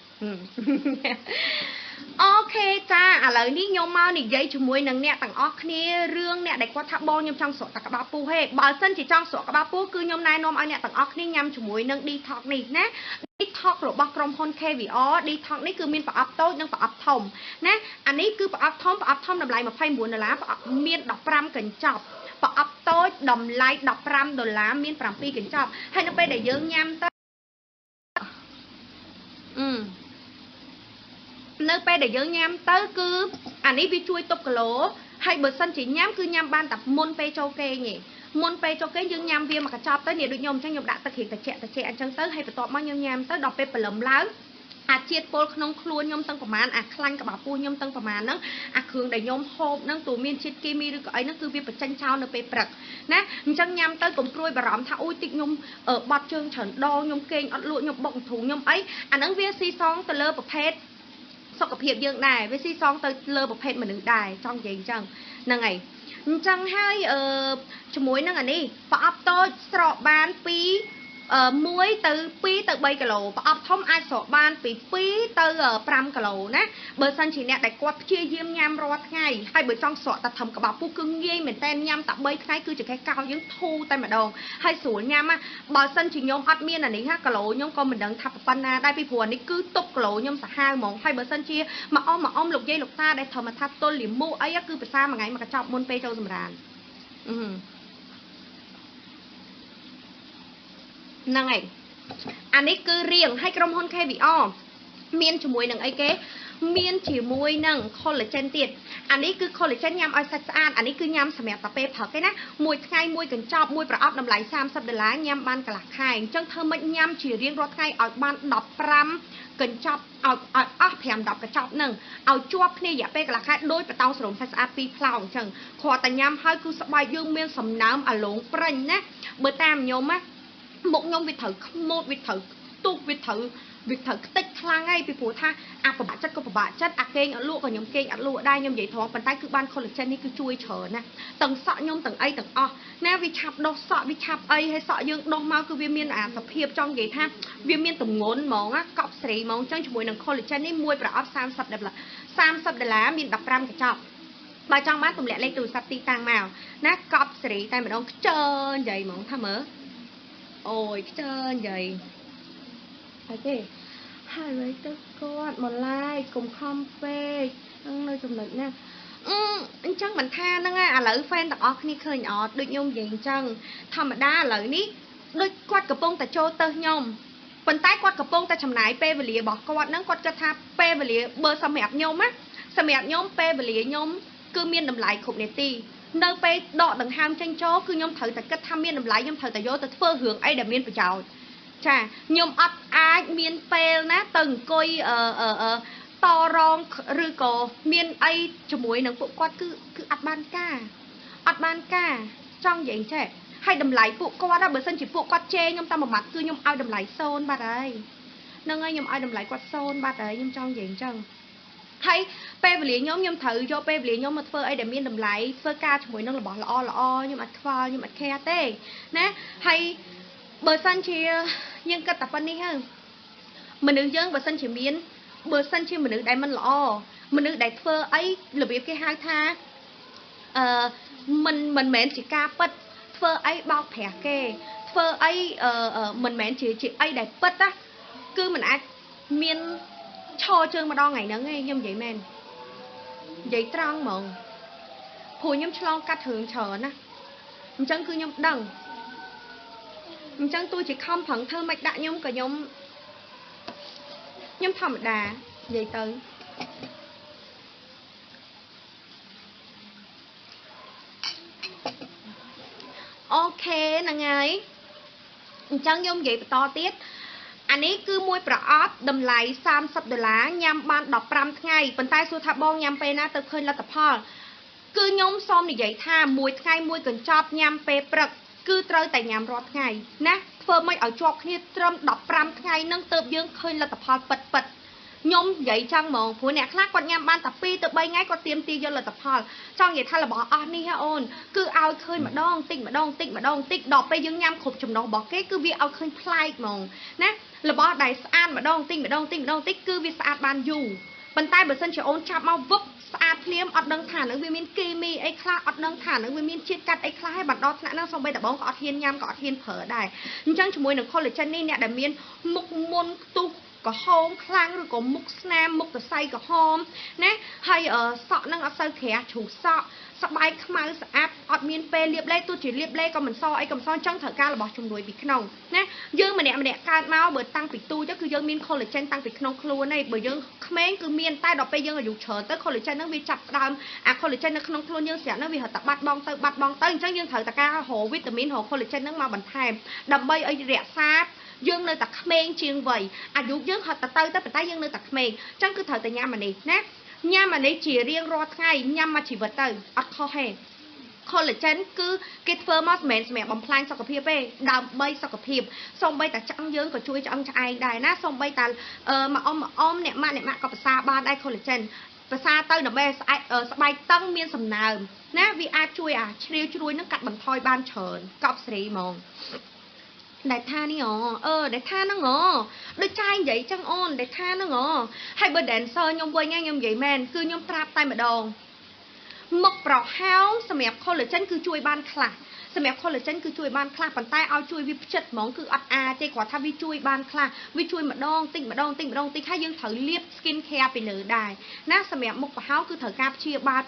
អូខេចាឥឡូវនេះខ្ញុំមកនិយាយជាមួយនឹងអ្នកទាំងអស់គ្នារឿងអ្នកដែលគាត់ថាបងខ្ញុំចង់ស្រកតែក្បាលពោះហេបើសិនជាចង់ស្រកក្បាលពោះគឺខ្ញុំណែនាំឲ្យអ្នកទាំងអស់គ្នាញ៉ាំជាមួយនឹង detox នេះណា detox របស់ក្រុមហ៊ុន KVR detox នេះគឺមានប្រអប់តូចនិងប្រអប់ធំណាអានេះគឺប្រអប់ធំប្រអប់ធំតម្លៃ29ដុល្លារប្រអប់មាន15កញ្ចប់ប្រអប់តូចតម្លៃ15ដុល្លារមាន7កញ្ចប់ហើយនៅពេលដែលយើងញ៉ាំទៅនៅពេលដែលយើងញ៉ាំទៅគឺអានេះវាជួយទប់គីឡូហើយបើសិនជាញ៉ាំគឺញ៉ាំបានតែមុនពេលចូលគេងទេមុនពេលចូលគេងយើងញ៉ាំវាមកកញ្ចប់ទៅនេះដូចខ្ញុំអញ្ចឹងខ្ញុំដាក់ទឹករៀងត្រជាក់ត្រជាក់អញ្ចឹងទៅហើយបន្ទាប់មកខ្ញុំញ៉ាំទៅដល់ពេលព្រលឹមឡើងអាជាតិពុលក្នុងខ្លួនខ្ញុំទាំងប្រមាណអាខ្លាញ់ក្បាលពោះខ្ញុំទាំងប្រមាណហ្នឹងអាគ្រឿងដែលខ្ញុំហូបហ្នឹងទូមានជាតិគីមីឬក៏អីហ្នឹងគឺវាបញ្ចេញចោលនៅពេលព្រឹកណាអញ្ចឹងញ៉ាំទៅកុំព្រួយបារម្ភថាអូយតិចខ្ញុំបត់ជើងច្រើនដងខ្ញុំគេងអត់លក់ខ្ញុំបុកធូងខ្ញុំអីអាហ្នឹងវាស៊ីសងទៅលើប្រភេទសុខភាពយើងដែរវាស៊ីសងទៅលើប្រភេទមនុស្សដែរចង់និយាយអញ្ចឹងហ្នឹងហើយអញ្ចឹងហើយជាមួយនឹងអានេះប្រអប់តូចស្រកបានពី1ទៅ2ទៅ3គីឡូប្រអប់ធំអាចស្រកបានពី2ទៅ5គីឡូណាបើសិនជាអ្នកដែលគាត់ព្យាយាមញ៉ាំរាល់ថ្ងៃហើយបើចង់ស្រកតែធំក្បាលពោះគឺងាយមែនតើញ៉ាំតែ3ថ្ងៃគឺចង្កេះកោយើងធូរតែម្ដងហើយស្រួលញ៉ាំបើសិនជាខ្ញុំអត់មានអានេះហាគីឡូខ្ញុំក៏មិនដឹងថាប៉ុណ្ណាដែរពីព្រោះអានេះគឺទប់គីឡូខ្ញុំសាហាវហ្មងហើយបើសិនជាមកអមមកអមលោកយាយលោកតាដែលធម្មតាទល់លាមកអីគឺភាសាមួយថ្ងៃមកកញ្ចប់មុនពេលចូលសម្រានហ្នឹងហើយអានេះគឺរៀងឲ្យក្រុមហ៊ុន KVR មានជាមួយនឹងអីគេ មានជាមួយនឹង collagen ទៀតអានេះគឺ collagen ញ៉ាំឲ្យសាច់ស្អាតអានេះគឺញ៉ាំសម្រាប់តែពេលព្រឹកទេណាមួយថ្ងៃមួយកញ្ចប់មួយប្រអប់តម្លៃ30ដុល្លារញ៉ាំបានកន្លះខែអញ្ចឹងធ្វើម៉េចញ៉ាំជារៀងរាល់ថ្ងៃឲ្យបាន15កញ្ចប់ឲ្យអស់5 10កញ្ចប់ហ្នឹងឲ្យជាប់គ្នារយៈពេលកន្លះខែដោយបតោសរោមសាច់ស្អាត2ផ្លោងអញ្ចឹងគ្រាន់តែញ៉ាំហើយគឺស្បែកយើងមានសំណើមអាឡងព្រិញណាបើតាមខ្ញុំណាមុខខ្ញុំវាត្រូវខ្មោចវាត្រូវទុះវាត្រូវខ្ទេចខ្លាំងហើយពីព្រោះថាអាពិបាកចិត្តក៏ពិបាកចិត្តអាគេងអត់លក់ក៏ខ្ញុំគេងអត់លក់ដែរខ្ញុំនិយាយត្រង់ប៉ុន្តែគឺបាន collagen នេះគឺជួយច្រើនណាទាំងសក់ខ្ញុំទាំងអីទាំងអស់ណាវាឆាប់ដុះសក់វាឆាប់អីហើយសក់យើងដុះមកគឺវាមានអាសភាពចង់និយាយថាវាមានទម្ងន់ហ្មងណាកប់សេរីហ្មងអញ្ចឹងជាមួយនឹង collagen នេះមួយប្រអប់30ដុល្លារ30ដុល្លារមាន15កញ្ចប់បើចង់បានទម្លាក់លេខទូរស័ព្ទទីតាំងមកណាកប់សេរីតែម្ដងខ្ជិលនិយាយហ្មងថាមើលអូយខ្ជិលនិយាយអូខេហើយទៅគាត់មកឡាយកុំខំពេកនឹងនៅចំណុចណាអញ្ចឹងមិនថាហ្នឹងឥឡូវ fan ទាំងអស់គ្នាឃើញអត់ដូចខ្ញុំនិយាយអញ្ចឹងធម្មតាឥឡូវនេះដូចគាត់កំពុងតែចូលទៅខ្ញុំប៉ុន្តែគាត់កំពុងតែចំណាយពេលវេលារបស់គាត់ហ្នឹងគាត់គិតថាពេលវេលាបើសម្រាប់ខ្ញុំណាសម្រាប់ខ្ញុំពេលវេលាខ្ញុំគឺមានតម្លៃគ្រប់នាទីនៅពេលដកដង្ហើមចេញចូលគឺខ្ញុំត្រូវតែគិតថាមានតម្លៃខ្ញុំត្រូវតែយកទៅធ្វើរឿងអីដែលមានប្រយោជន៍ចាខ្ញុំអត់អាចមានពេលណាទៅអង្គុយតរងឬក៏មានអីជាមួយនឹងពួកគាត់គឺអត់បានការអត់បានការចង់និយាយចេះហើយតម្លៃពួកគាត់បើសិនជាពួកគាត់ជេរខ្ញុំតាមមួយម៉ាត់គឺខ្ញុំឲ្យតម្លៃ0បាត់ហើយហ្នឹងហើយខ្ញុំឲ្យតម្លៃគាត់0បាត់ហើយខ្ញុំចង់និយាយអញ្ចឹងហើយពេលវេលាខ្ញុំខ្ញុំត្រូវយកពេលវេលាខ្ញុំមកធ្វើអីដែលមានតម្លៃធ្វើការជាមួយនឹងរបស់ល្អល្អខ្ញុំអត់ខ្វល់ខ្ញុំអត់ខែទេណាហើយបើសិនជាយើងគិតតែប៉ុណ្នេះហើយមនុស្សយើងបើសិនជាមានបើសិនជាមនុស្សដែលមិនល្អមនុស្សដែលធ្វើអីរបៀបគេហៅថាមិនមែនជាការពិតធ្វើអីបោកប្រាស់គេធ្វើអីមិនមែនជាអីដែលពិតណាគឺមិនអាចមានឈរជើងម្ដងថ្ងៃហ្នឹងឯងខ្ញុំនិយាយមែននិយាយត្រង់ហ្មងព្រោះខ្ញុំឆ្លងកាត់រឿងច្រើនណាអញ្ចឹងគឺខ្ញុំដឹងអញ្ចឹងទោះជាខំប្រឹងធ្វើមិនដាក់ខ្ញុំក៏ខ្ញុំធម្មតានិយាយទៅអូខេហ្នឹងហើយអញ្ចឹងខ្ញុំនិយាយបន្តទៀតអានេះគឺមួយប្រអប់តម្លៃ30ដុល្លារញ៉ាំបាន15ថ្ងៃប៉ុន្តែសួរថាបងញ៉ាំពេលណាទៅឃើញលទ្ធផលគឺខ្ញុំសូមនិយាយថាមួយថ្ងៃមួយកញ្ចប់ញ៉ាំពេលព្រឹកគឺត្រូវតែញ៉ាំរាល់ថ្ងៃណាធ្វើម៉េចឲ្យជាប់គ្នាត្រឹម15ថ្ងៃនឹងទៅយើងឃើញលទ្ធផលពិតពិតខ្ញុំនិយាយចឹងហ្មងព្រោះអ្នកខ្លះគាត់ញ៉ាំបានតែ2ទៅ3ថ្ងៃគាត់ទៀមទាយកលទ្ធផលចង់និយាយថារបស់អស់នេះហ៎អូនគឺឲ្យឃើញម្ដងតិចម្ដងតិចម្ដងតិចដល់ពេលយើងញ៉ាំគ្រប់ចំណុះរបស់គេគឺវាឲ្យឃើញប្លែកហ្មងណារបស់ដែលស្អាតម្ដងតិចម្ដងតិចម្ដងតិចគឺវាស្អាតបានយូរប៉ុន្តែបើសិនជាអូនចាប់មកវឹបស្អាតភ្លាមអត់ដឹងថានឹងវាមានគីមីអីខ្លះអត់ដឹងថានឹងវាមានជាតិកាត់អីខ្លះហើយបណ្ដោះថ្នាក់ហ្នឹងសូម្បីតែបងក៏អត់ហ៊ានញ៉ាំក៏អត់ហ៊ានប្រើដែរអញ្ចឹងជាមួយនឹង collagen នេះអ្នកដែលមានមុខមុនផ្ទុះក្រហមខ្លាំងឬក៏មុខស្នាមមុខសរសៃក្រហមណាហើយសក់នឹងអត់សូវក្រាស់ជ្រុះសក់ស្បែកខ្មៅស្អាតអត់មានពេលលាបលេទោះជាលាបលេក៏មិនសអីក៏មិនសអញ្ចឹងត្រូវការរបស់ជំនួយពីក្នុងណាយើងម្នាក់ម្នាក់កើតមកបើតាំងពីទូទៅគឺយើងមាន collagen តាំងពីក្នុងខ្លួនឯងបើយើងក្មេងគឺមានតែដល់ពេលយើងអាយុច្រើនទៅ collagen ហ្នឹងវាចាប់ផ្ដើមអា collagen នៅក្នុងខ្លួនយើងស្រាប់ហ្នឹងវារត់តែបាត់បង់ទៅបាត់បង់ទៅអញ្ចឹងយើងត្រូវតែការរកវីតាមីនរក collagen ហ្នឹងមកបន្ថែមដើម្បីឲ្យរក្សាយើងនៅតែក្មេងជាងវ័យអាយុយើងហត់ទៅទៅប៉ុន្តែយើងនៅតែក្មេងអញ្ចឹងគឺត្រូវតែញ៉ាំអានេះណាញ៉ាំអានេះជារៀងរាល់ថ្ងៃញ៉ាំមួយជីវិតទៅអត់ខុសទេ collagen គឺគេធ្វើមកមិនមែនសម្រាប់បំផ្លាញសុខភាពទេដើម្បីសុខភាពសូម្បីតែឆ្អឹងយើងក៏ជួយឆ្អឹងឆ្អែងដែរណាសូម្បីតែមកអ៊ំអ្នកម៉ាក់អ្នកម៉ាក់ក៏ប្រសើរបានដែរ collagen ប្រសើរទៅដើម្បីស្អែកស្បែកតឹងមានសំណើមណាវាអាចជួយអាជ្រាវជ្រួយនឹងកាត់បន្ថយបានច្រើនកប់សេរីហ្មងដែលថានេះអដែលថាហ្នឹងដូចចាយនិយាយចឹងអូនដែលថាហ្នឹងហើយបើ dancer ខ្ញុំវិញខ្ញុំនិយាយមែនគឺខ្ញុំត្រាប់តែម្ដងមុខប្រហោងសម្រាប់ collagen គឺជួយបានខ្លះសម្រាប់ collagen គឺជួយបានខ្លះប៉ុន្តែឲ្យជួយវាផ្ចិតហ្មងគឺអត់អាចទេគ្រាន់ថាវាជួយបានខ្លះវាជួយម្ដងតិចម្ដងតិចម្ដងតិចហើយយើងត្រូវលាប skin care ពីលើដែរណាសម្រាប់មុខប្រហោងគឺត្រូវការព្យាបាល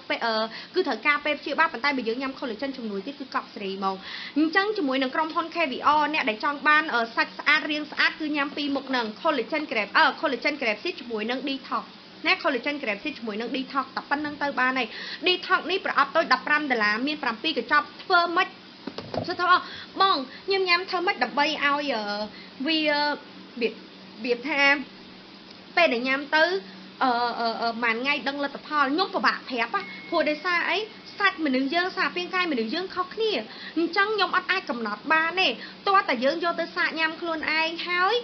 គឺត្រូវការពេលព្យាបាលប៉ុន្តែបើយើងញ៉ាំ collagen ជំនួយទៀតគឺកប់សេរីហ្មងអញ្ចឹងជាមួយនឹងក្រុមហ៊ុន KVR អ្នកដែលចង់បានសាច់ស្អាតរាងស្អាតគឺញ៉ាំពីរមុខហ្នឹង collagen grape collagen grape seed ជាមួយនឹង detox ណា collagen grape seed ជាមួយនឹង detox តែប៉ុណ្្នឹងទៅបានហើយ detox នេះប្រអប់តូច15ដុល្លារមាន7កញ្ចប់ធ្វើម៉េចសួរថាបងញ៉ាំធ្វើម៉េចដើម្បីឲ្យវារបៀបថាពេលដែលញ៉ាំទៅមួយថ្ងៃដឹងលទ្ធផលខ្ញុំពិបាកប្រាប់ព្រោះដោយសារអីសាច់មនុស្សយើងសារពាង្គកាយមនុស្សយើងខុសគ្នាអញ្ចឹងខ្ញុំអត់អាចកំណត់បានទេទាល់តែយើងយកទៅសាកញ៉ាំខ្លួនឯងហើយ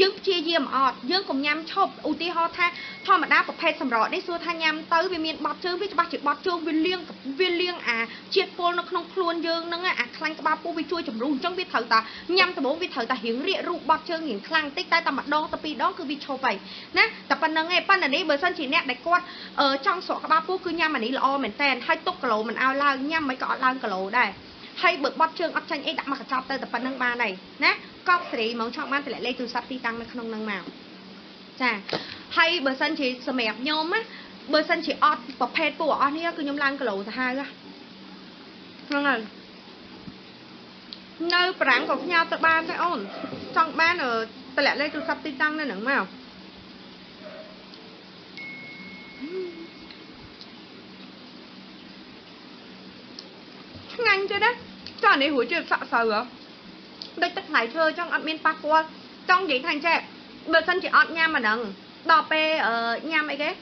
យើងព្យាយាមអត់យើងកុំញ៉ាំឈប់ឧទាហរណ៍ថាធម្មតាប្រភេទសម្រក់នេះសួរថាញ៉ាំទៅវាមានបត់ជើងវាច្បាស់ជាបត់ជើងវាលាងអាជាតិពុលនៅក្នុងខ្លួនយើងហ្នឹងអាខ្លាញ់ក្បាលពោះវាជួយជំរុះអញ្ចឹងវាត្រូវតាញ៉ាំដំបូងវាត្រូវតារៀងរាករូបបត់ជើងរៀងខ្លាំងតិចតែតែម្ដងទៅពីរដងគឺវាឈប់ហើយណាតែប៉ុណ្្នឹងឯងប៉ុន្តែនេះបើសិនជាអ្នកដែលគាត់ចង់ស្រកក្បាលពោះគឺញ៉ាំអានេះល្អមែនតើហើយទុកគីឡូមិនឲ្យឡើងញ៉ាំមិនក៏អត់ឡើងគីឡូដែរហើយបើបត់ជើងអត់ចាញ់អីដាក់មកកញ្ចប់ទៅតែប៉ុណ្្នឹងបានហើយណាកប់សេរីហ្មងឆក់បានតម្លាក់លេខទូរស័ព្ទទីតាំងនៅក្នុងនឹងមកចាហើយបើសិនជាសម្រាប់ខ្ញុំណាបើសិនជាអត់ប្រភេទពួកអស់នេះគឺខ្ញុំឡើងគីឡូទៅហើយហ្នឹងហើយនៅប្រាំងក៏ផ្ញើទៅបានដែរអូនចង់បានតម្លាក់លេខទូរស័ព្ទទីតាំងនៅហ្នឹងមកឆ្ងាញ់ទៀតណាចានេះរួចជាសាក់សូវហ៎ដូចទឹកផ្លែឈើចង់អត់មានប៉ះពាល់ចង់និយាយថាអញ្ចេះបើសិនជាអត់ញ៉ាំអាហ្នឹងដល់ពេលញ៉ាំអីគេរ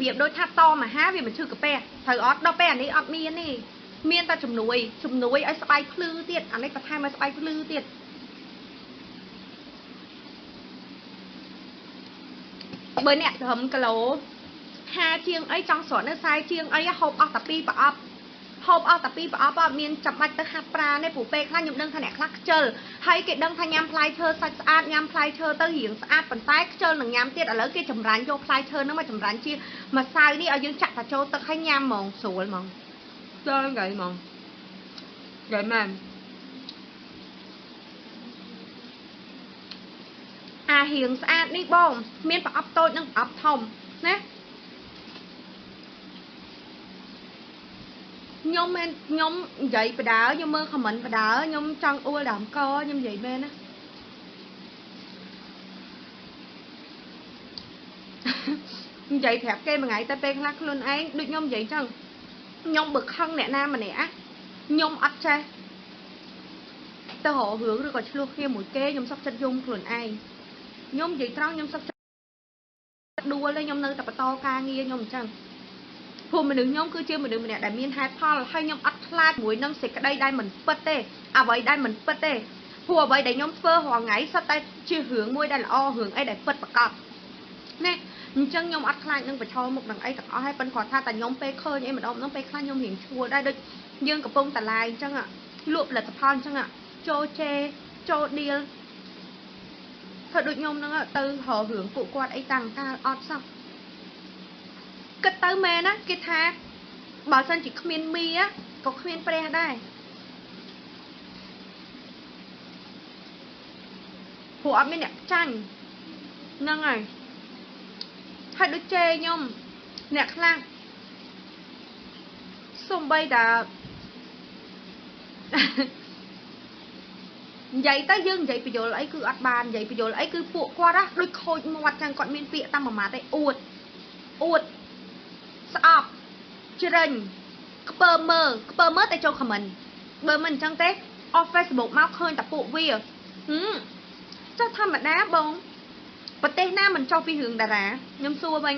បៀបដូចថាតមអាហារវាមិនឈឺកាពះត្រូវអត់ដល់ពេលអានេះអត់មានទេមានតែជំនួយឲ្យស្បែកភ្លឺទៀតអានេះបន្ថែមឲ្យស្បែកភ្លឺទៀតបើអ្នកត្រឹមគីឡូ50ជាងអីចង់ស្រកនៅ40ជាងអីហូបអស់តែ2ប្រអប់ហូបអស់តែ2ប្រអប់អត់មានចាំបាច់ទៅហាត់ប្រាណទេព្រោះពេលខ្លះខ្ញុំដឹងថាអ្នកខ្លះខ្ជិលហើយគេដឹងថាញ៉ាំផ្លែឈើសាច់ស្អាតញ៉ាំផ្លែឈើទៅរៀងស្អាតប៉ុន្តែខ្ជិលនឹងញ៉ាំទៀតឥឡូវគេចម្រាញ់យកផ្លែឈើហ្នឹងមកចម្រាញ់ជាម្សៅនេះឲ្យយើងចាក់បញ្ចូលទឹកឲ្យញ៉ាំហ្មងស្រួលហ្មងដល់ថ្ងៃហ្មងថ្ងៃមែនអារៀងស្អាតនេះបងមានប្រអប់តូចនិងប្រអប់ធំណាខ្ញុំមែនខ្ញុំនិយាយបដើខ្ញុំមើលខមមិនបដើខ្ញុំចង់អួលដើមកខ្ញុំនិយាយមែនណានិយាយប្រាប់គេមួយថ្ងៃតែពេលខ្លះខ្លួនឯងដូចខ្ញុំនិយាយចឹងខ្ញុំបើខឹងអ្នកណាម្នាក់ខ្ញុំអត់ចេះទៅរករឿងឬក៏ឆ្លោះគ្នាមួយគេខ្ញុំសុខចិត្តយំខ្លួនឯងខ្ញុំនិយាយត្រង់ខ្ញុំសុខចិត្តដួលទេខ្ញុំនៅតែបន្តការងារខ្ញុំអញ្ចឹងព្រោះមនុស្សខ្ញុំគឺជាមនុស្សម្នាក់ដែលមានហេតុផលហើយខ្ញុំអត់ខ្លាចជាមួយនឹងសេចក្តីដែលមិនពិតទេអ្វីដែលមិនពិតទេព្រោះអ្វីដែលខ្ញុំធ្វើរាល់ថ្ងៃសុទ្ធតែជារឿងមួយដែលល្អរឿងអីដែលពិតប្រាកដណាអញ្ចឹងខ្ញុំអត់ខ្លាចនឹងប្រឈមមុខនឹងអីទាំងអស់ហើយប៉ុន្តែគាត់ថាតែខ្ញុំពេលឃើញអីម្ដងហ្នឹងពេលខ្លះខ្ញុំរៀងឈួលដែរដូចយើងកំពុងតឡាយអញ្ចឹងលក់ផលិតផលអញ្ចឹងចូលជេចូលឌៀលធ្វើដូចខ្ញុំហ្នឹងទៅរករឿងពួកគាត់អីតាំងកាលអត់សោះគិតទៅមែនណាគេថាបើសិនជាគ្មានមីក៏គ្មានព្រះដែរព្រោះអត់មានអ្នកចាញ់ហ្នឹងហើយហើយដូចជេខ្ញុំអ្នកខ្លះសំបីតានិយាយទៅយើងនិយាយបញ្យលអីគឺអត់បាននិយាយបញ្យលអីគឺពួកគាត់ណាដូចខូចមាត់ចឹងគាត់មានពាក្យតាមមួយម៉ាត់ឯងអួតអួតស្អប់ជ្រិញខ្ពើមើខ្ពើមើតែចូលខមមិនបើមិនអញ្ចឹងទេអស់ Facebook មកឃើញតែពួកវាចុះធម្មតាបងប្រទេសណាមិនចោះពីរឿងតារាខ្ញុំសួរវិញ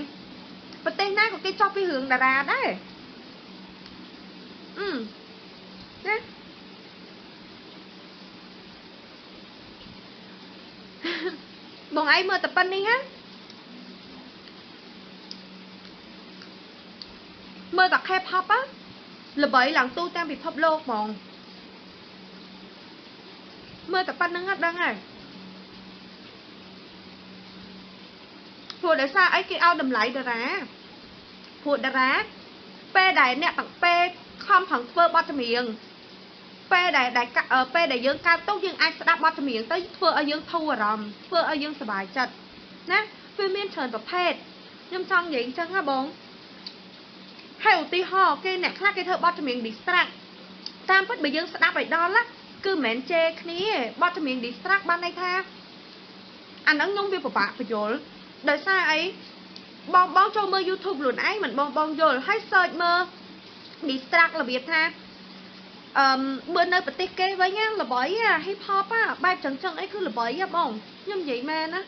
ប្រទេសណាក៏គេចោះពីរឿងតារាដែរណាបងឯងមើលតែប៉ុណ្្នេះណាមើលតែ K-pop á ល្បីឡើងទូទាំងពិភពលោកហ្មងមើលតែប៉ុណ្្នឹងដឹងហើយព្រោះដោយសារអីគេឲ្យតម្លៃតារាព្រោះតារាពេលដែលអ្នកទាំងពេលខំប្រឹងធ្វើបទចម្រៀងពេលដែលយើងកើតទុកយើងអាចស្ដាប់បទចម្រៀងទៅធ្វើឲ្យយើងធូរអារម្មណ៍ធ្វើឲ្យយើងសប្បាយចិត្តណាវាមានច្រើនប្រភេទខ្ញុំចង់និយាយអញ្ចឹងហ៎បងហើយឧទាហរណ៍គេអ្នកខ្លះគេធ្វើបទចម្រៀង distract តាមពិតបើយើងស្ដាប់ឲ្យដល់ណាគឺមិនមែនជេរគ្នាទេបទចម្រៀង distract បានន័យថាអាហ្នឹងខ្ញុំវាពិបាកបញ្យល់ដោយសារអី បងបងចូលមើល YouTube ខ្លួនឯងមិនបងបងយល់ហើយ search មើល distract របៀបថាអឺបើនៅប្រទេសគេវិញណាល្បីអា hip hop អាបែបចឹងចឹងអីគឺល្បីហ៎បងខ្ញុំនិយាយមែនណា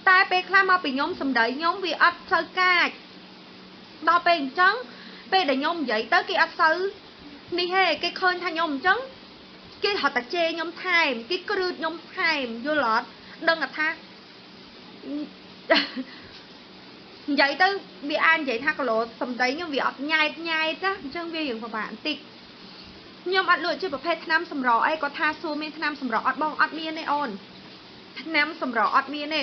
តែពេលខ្លះមកពីខ្ញុំសម្ដីខ្ញុំវាអត់ផ្លូវកាចដល់ពេលអញ្ចឹងពេលដែលខ្ញុំនិយាយទៅគេអត់សូវនេះទេគេឃើញថាខ្ញុំអញ្ចឹងគេហត់តែជេរខ្ញុំថែមគេគ្រឺតខ្ញុំថែមយល់អត់ដឹងថានិយាយទៅវាអាចនិយាយថាគីឡូសម្ដីខ្ញុំវាអត់ញ៉ែតញ៉ែតណាអញ្ចឹងវារៀងពិបាកបន្តិចខ្ញុំអត់លក់ជាប្រភេទថ្នាំសម្រក់អីគាត់ថាសួរមានថ្នាំសម្រក់អត់បងអត់មានទេអូនថ្នាំសម្រក់អត់មានទេ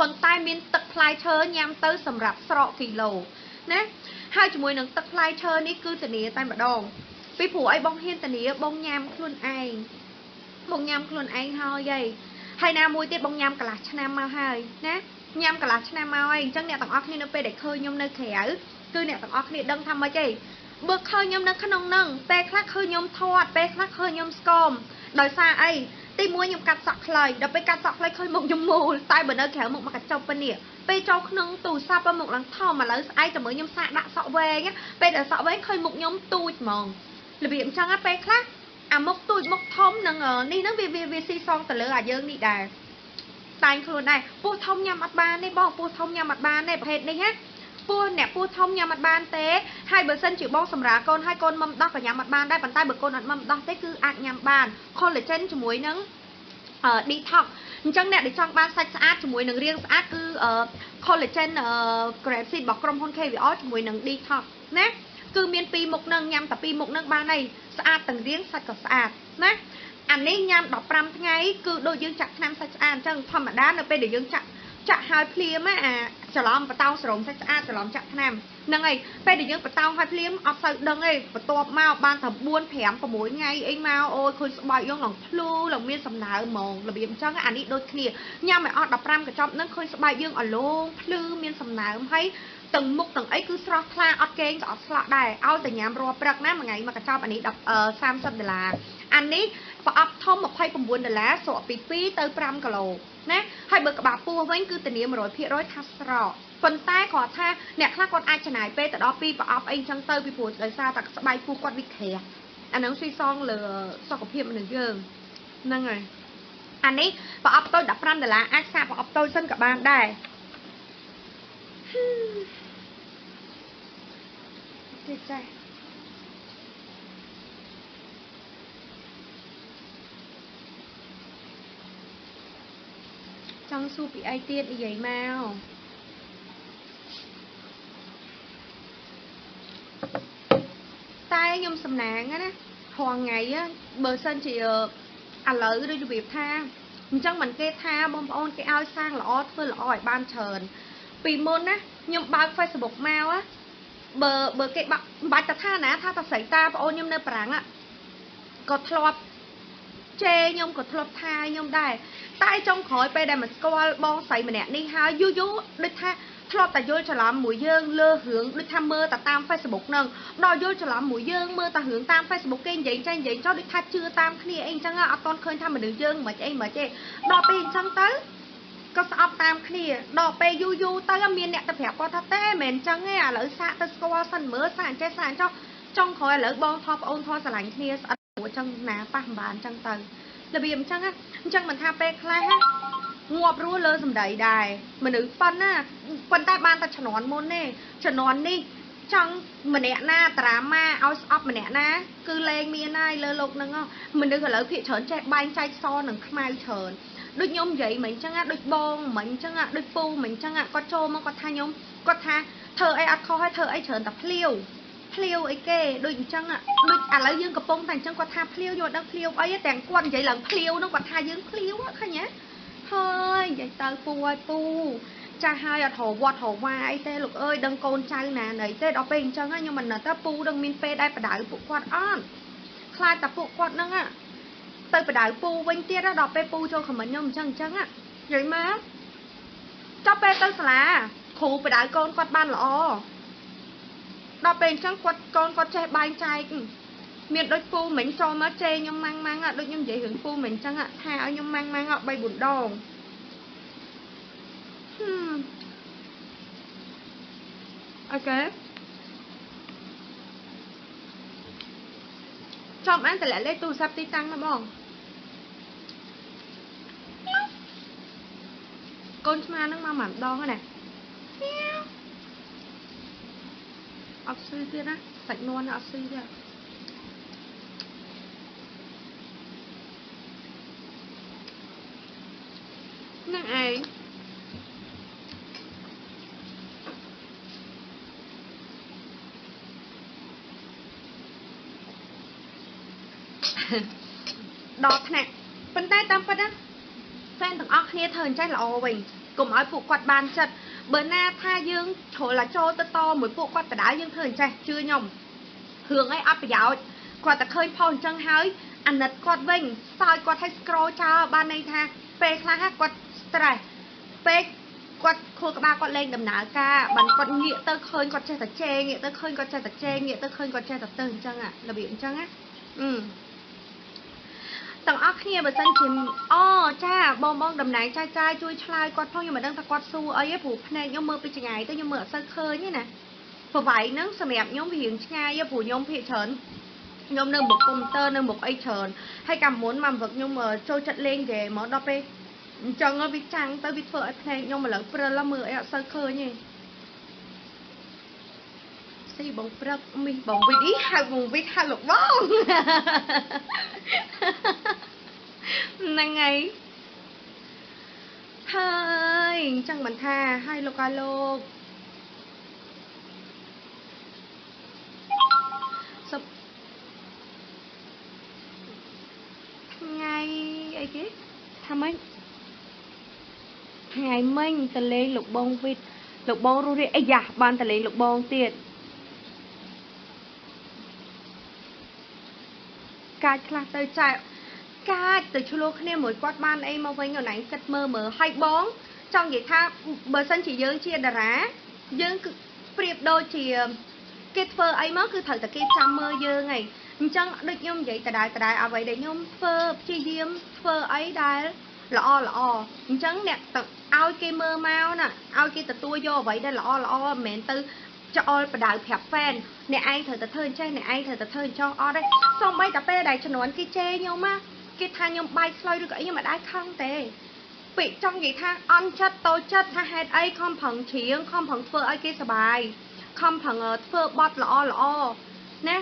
ប៉ុន្តែមានទឹកផ្លែឈើញ៉ាំទៅសម្រាប់ស្រកគីឡូណាហើយជាមួយនឹងទឹកផ្លែឈើនេះគឺធានាតែម្ដងពីព្រោះអីបងហ៊ានធានាបងញ៉ាំខ្លួនឯងបងញ៉ាំខ្លួនឯងហើយហីហើយណាមួយទៀតបងញ៉ាំកន្លះឆ្នាំមកហើយណាញ៉ាំកន្លះឆ្នាំមកហើយអញ្ចឹងអ្នកទាំងអស់គ្នានៅពេលដែលឃើញខ្ញុំនៅក្រៅគឺអ្នកទាំងអស់គ្នាដឹងថាម៉េចទេបើឃើញខ្ញុំនៅក្នុងហ្នឹងពេលខ្លះឃើញខ្ញុំធាត់ពេលខ្លះឃើញខ្ញុំស្គមដោយសារអីទីមួយខ្ញុំកាត់សក់ខ្លីដល់ពេលកាត់សក់ខ្លីឃើញមុខខ្ញុំមូលតែបើនៅក្រៅមុខមកកញ្ចប់ប៉ុណ្នេះពេលចូលក្នុងទូរស័ព្ទមុខឡើងធំឥឡូវស្អែកតែមើលខ្ញុំសាកដាក់សក់វែងពេលដែលសក់វែងឃើញមុខខ្ញុំទូចហ្មងរបៀបអញ្ចឹងពេលខ្លះអាមុខទូចមុខធំនឹងនេះហ្នឹងវាស៊ីសងទៅលើអាយើងនេះដែរតែងខ្លួនដែរពោះធំញ៉ាំអត់បានទេបងពោះធំញ៉ាំអត់បានទេប្រភេទនេះណាពោះអ្នកពោះធំញ៉ាំអត់បានទេហើយបើសិនជាបងសម្រាលកូនហើយកូនមុំដោះក៏ញ៉ាំអត់បានដែរប៉ុន្តែបើកូនអត់មុំដោះទេគឺអាចញ៉ាំបាន collagen ជាមួយនឹង detox អញ្ចឹងអ្នកដែលចង់បានសាច់ស្អាតជាមួយនឹងរាងស្អាតគឺ collagen grape seed របស់ក្រុមហ៊ុន KVR ជាមួយនឹង detox ណាគឺមានពីរមុខនឹងញ៉ាំតែពីរមុខនឹងបានហើយស្អាតទាំងរាងសាច់ក៏ស្អាតណាអានេះញ៉ាំ15ថ្ងៃគឺដូចយើងចាក់ថ្នាំសាច់ស្អាតអញ្ចឹងធម្មតានៅពេលដែលយើងចាក់ហើយភ្លាមអាច្រឡំបតោងសរោមសាច់ស្អាតច្រឡំចាក់ថ្នាំហ្នឹងហើយពេលដែលយើងបតោងហើយភ្លាមអត់សូវដឹងទេបន្ទាប់មកបានតែ4 5 6ថ្ងៃអីមកអូយឃើញស្បែកយើងឡើងភ្លឺឡើងមានសំណើមហ្មងរបៀបអញ្ចឹងអានេះដូចគ្នាញ៉ាំឲ្យអស់15កញ្ចប់ហ្នឹងឃើញស្បែកយើងអលងភ្លឺមានសំណើមហើយទាំងមុខទាំងអីគឺស្រស់ថ្លាអត់កេងក៏អត់ស្លក់ដែរឲ្យតែញ៉ាំរាល់ព្រឹកណាមួយថ្ងៃមួយកញ្ចប់អានេះ30ដុល្លារអានេះប្រអប់ធំ29ដុល្លារស្រកពី2ទៅ5គីឡូណាហើយបើក្បាលពោះវិញគឺធានា100%ថាស្រកប៉ុន្តែគាត់ថាអ្នកខ្លះគាត់អាចចំណាយពេលទៅដល់2ប្រអប់អីចឹងទៅពីព្រោះដោយសារតែស្បែកពោះគាត់វាក្រាស់អាហ្នឹងស៊ីសងលើសុខភាពមនុស្សយើងហ្នឹងហើយអានេះប្រអប់តូច15ដុល្លារអាចសាកប្រអប់តូចសិនក៏បានដែរទេចាចង់សួរពីអីទៀតនិយាយមកតែខ្ញុំសំណាងណារាល់ថ្ងៃបើសិនជាឥឡូវដូចរបៀបថាអញ្ចឹងមិនគេថាបងប្អូនគេឲ្យសាងល្អធ្វើល្អឲ្យបានច្រើនពីមុនណាខ្ញុំបើក Facebook មកបើគេបាក់មិនបាច់តែថាណាថាតែស្រីតាប្អូនខ្ញុំនៅប្រាំងក៏ធ្លាប់ជេរខ្ញុំក៏ធ្លាប់ថាខ្ញុំដែរតែចុងក្រោយពេលដែលមកស្គាល់បងស្រីម្នាក់នេះហើយយូរយូរដូចថាធ្លាប់តែយល់ច្រឡំមួយយើងលើរឿងដូចថាមើលតែតាម Facebook ហ្នឹងដល់យល់ច្រឡំមួយយើងមើលតែរឿងតាម Facebook គេនិយាយចេះនិយាយចោះដូចថាជឿតាមគ្នាអីអញ្ចឹងអត់ទាន់ឃើញថាមនុស្សយើងមិនអីមិនទេដល់ពេលអញ្ចឹងទៅក៏ស្អប់តាមគ្នាដល់ពេលយូរយូរទៅមានអ្នកទៅប្រាប់គាត់ថាទេមិនមែនអញ្ចឹងទេឥឡូវសាកទៅស្គាល់សិនមើលសាកអញ្ចេះសាកអញ្ចោះចុងក្រោយឥឡូវបងថោប្អូនថោស្រឡាញ់គ្នាស្អិតព្រោះអញ្ចឹងណាប៉ះមិនបានអញ្ចឹងទៅរបៀបអញ្ចឹងអញ្ចឹងមិនថាពេលខ្លះងាប់រស់លើសម្ដីដែរមនុស្សប៉ុណ្ណាប៉ុន្តែបានតែជំនាន់មុនទេជំនាន់នេះចង់ម្នាក់ណាត្រាម៉ាឲ្យស្អប់ម្នាក់ណាគឺលែងមានហើយលើលោកហ្នឹងមនុស្សឥឡូវភាគច្រើនចេះបែងចែកសនិងខ្មៅច្រើនដូចខ្ញុំនិយាយមិញអញ្ចឹងដូចបងមិញអញ្ចឹងដូចពូមិញអញ្ចឹងគាត់ចូលមកគាត់ថាខ្ញុំគាត់ថាធ្វើអីអត់ខុសហើយធ្វើអីច្រើនតែភ្លាវភ្លាវអីគេដូចអញ្ចឹងដូចឥឡូវយើងកំពុងតែអញ្ចឹងគាត់ថាភ្លាវយកដឹងភ្លាវអីទាំងគាត់និយាយឡើងភ្លាវនោះគាត់ថាយើងភ្លាវឃើញទេហើយនិយាយទៅពូឲ្យពូចាស់ហើយអត់រវត្តរវ៉ាអីទេលោកអើយដឹងកូនចៅណាណីទេដល់ពេលអញ្ចឹងខ្ញុំមិនដឹងថាពូដឹងមានពេលដែរបដៅពួកគាត់អត់ខ្លាចតែពួកគាត់ហ្នឹងទៅបដៅពូវិញទៀតដល់ពេលពូចូលខមមិនខ្ញុំអញ្ចឹងអញ្ចឹងនិយាយមកចប់ពេលទៅសាលាគ្រូបដៅកូនគាត់បានល្អដល់ពេលអញ្ចឹងគាត់កូនគាត់ចេះបែងចែកមានដូចពូមិញចូលមកជេរខ្ញុំម៉ាំងម៉ាំងដូចខ្ញុំនិយាយរឿងពូមិញអញ្ចឹងថាឲ្យខ្ញុំម៉ាំងម៉ាំង3 4ដង អូខេ ចំអានតម្លាក់លេខទូរស័ព្ទទីតាំងណាបងកូនឆ្មាហ្នឹងមកម្ដងណាអត់ស៊ីទៀតណាសាច់នន់អត់ស៊ីទៀតហ្នឹងឯងដល់ថ្នាក់ប៉ុន្តែតាមពិតណាហ្វេនទាំងអស់គ្នាធ្វើអញ្ចឹងល្អវិញកុំឲ្យពួកគាត់បានចិត្តបើណាថាយើងជ្រុលចូលទៅតមួយពួកគាត់ដដែលយើងធ្វើអញ្ចេះជឿខ្ញុំរឿងអីអត់ប្រយោជន៍គាត់តែឃើញផុសអញ្ចឹងហើយអាណិតគាត់វិញសើចគាត់ឲ្យ scroll ចោលបានន័យថាពេលខ្លះគាត់ stress ពេលគាត់ខួរក្បាលគាត់លេងដំណើរការបានគាត់ងាកទៅឃើញគាត់ចេះតែជេរងាកទៅឃើញគាត់ចេះតែជេរងាកទៅឃើញគាត់ចេះតែទៅអញ្ចឹងរបៀបអញ្ចឹងណាទាំងអស់គ្នាបើសិនជាអូចាបងបងតំណាងចាយចាយជួយឆ្លើយគាត់ផងខ្ញុំមិនដឹងថាគាត់សួរអីទេព្រោះភ្នែកខ្ញុំមើលពីឆ្ងាយទៅខ្ញុំមើលអត់សូវឃើញទេណាប្រវែងហ្នឹងសម្រាប់ខ្ញុំវារៀងឆ្ងាយព្រោះខ្ញុំភាគច្រើនខ្ញុំនៅមុខកុំព្យូទ័រនៅមុខអីច្រើនហើយកាលមុនមកវឹកខ្ញុំចូលចិត្តលេងហ្គេមមកដល់ពេលអញ្ចឹងវាចាំងទៅវាធ្វើឲ្យភ្នែកខ្ញុំឥឡូវព្រិលមើលអីអត់សូវឃើញទេស៊ីបងព្រឹកមីបងវិតអីហៅបងវិតហៅលោកបងហ្នឹងហើយហើយអញ្ចឹងមិនថាឲ្យលោកឲ្យលោកសុបថ្ងៃអីគេថាម៉េចថ្ងៃមិញតលេងលោកបងវិតលោកបងរស់រាយអីយ៉ាបានតលេងលោកបងទៀតកាចខ្លះទៅចែកកាចទៅឆ្លោះគ្នាមួយគាត់បានអីមកវិញអូនឯងគិតមើលមើលឲ្យបងចង់និយាយថាបើសិនជាយើងជាតារាយើងគឺប្រៀបដូចជាគេធ្វើអីមកគឺត្រូវតែគេចាំមើលយើងហីអញ្ចឹងដូចខ្ញុំនិយាយដដែលដដែលអ្វីដែលខ្ញុំធ្វើព្យាយាមធ្វើអីដែលល្អល្អអញ្ចឹងអ្នកទៅឲ្យគេមើលមកណាឲ្យគេទទួលយកអ្វីដែលល្អល្អមិនមែនទៅចោលបដៅប្រាប់ហ្វេនអ្នកឯងត្រូវតែធ្វើអញ្ចេះអ្នកឯងត្រូវតែធ្វើអញ្ចោះអត់ទេសូម្បីតែពេលដែលជំនាន់គេជេរខ្ញុំណាគេថាខ្ញុំបាយស្លុយឬក៏អីខ្ញុំមិនដែរខឹងទេពាក្យចង់និយាយថាអន់ចិត្តតូចចិត្តថាហេតុអីខំប្រឹងច្រៀងខំប្រឹងធ្វើឲ្យគេសប្បាយខំប្រឹងធ្វើបទល្អល្អណា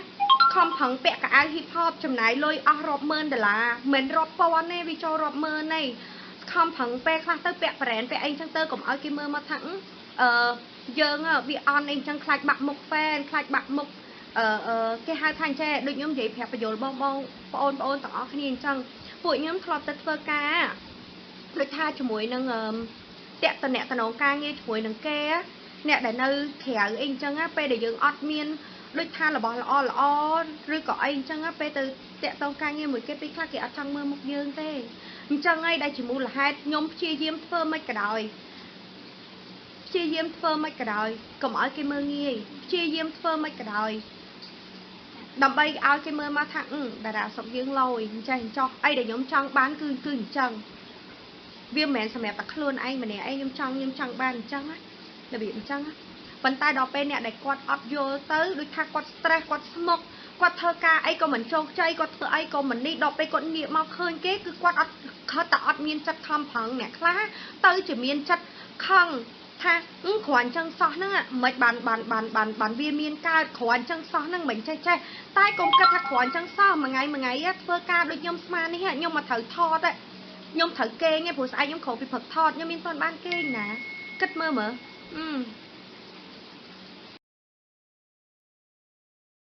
ខំប្រឹងពាក់កៅអៅ hip hop ចំណាយលុយអស់រាប់ម៉ឺនដុល្លារមិនរាប់ពាន់ទេវាចូលរាប់ម៉ឺនទេខំប្រឹងពេលខ្លះទៅពាក់ប្រេនពាក់អីចឹងទៅកុំឲ្យគេមើលមកថាអឺយើងវាអន់អីចឹងខ្លាចបាក់មុខហ្វេនខ្លាចបាក់មុខគេហៅថាអញ្ចេះដូចខ្ញុំនិយាយប្រាប់បញ្យលបងបងប្អូនប្អូនទាំងអស់គ្នាអញ្ចឹងពួកខ្ញុំធ្លាប់ទៅធ្វើការដូចថាជាមួយនឹងតាក់តំណតំណងការងារជាមួយនឹងគេអ្នកដែលនៅក្រៅអីអញ្ចឹងពេលដែលយើងអត់មានដូចថារបស់ល្អល្អឬក៏អីអញ្ចឹងពេលទៅតាក់ទងការងារមួយគេពេលខ្លះគេអត់ចង់មើលមុខយើងទេអញ្ចឹងហើយដែលជាមូលហេតុខ្ញុំព្យាយាមធ្វើមិនក៏ដោយព្យាយាមធ្វើមិនក៏ដោយកុំឲ្យគេមើលងាយព្យាយាមធ្វើមិនក៏ដោយដើម្បីឲ្យគេមើលមកថាតារាស្រុកយើងលយអញ្ចេះអញ្ចោះអីដែលខ្ញុំចង់បានគឺអញ្ចឹងវាមិនមែនសម្រាប់តែខ្លួនឯងម្នាក់ឯងខ្ញុំចង់បានអញ្ចឹងណារបៀបអញ្ចឹងណាប៉ុន្តែដល់ពេលអ្នកដែលគាត់អត់យល់ទៅដូចថាគាត់ stress គាត់ស្មុគគាត់ធ្វើការអីក៏មិនជោគជ័យគាត់ធ្វើអីក៏មិននេះដល់ពេលគាត់ងាកមកឃើញគេគឺគាត់អត់ខិតតែអត់មានចិត្តខំប្រឹងអ្នកខ្លះទៅជាមានចិត្តខឹងថាគ្រាន់ចឹងសោះហ្នឹងមិនបានបានបានបានបានវាមានកើតគ្រាន់ចឹងសោះហ្នឹងមិនចេះចេះតែកុំគិតថាគ្រាន់ចឹងសោះមួយថ្ងៃមួយថ្ងៃធ្វើការដូចខ្ញុំស្មាននេះខ្ញុំមកត្រូវថតខ្ញុំត្រូវគេងព្រោះស្អែកខ្ញុំក្រោកពីព្រឹកថតខ្ញុំមានតន់បានគេងណាគិតមើលមើល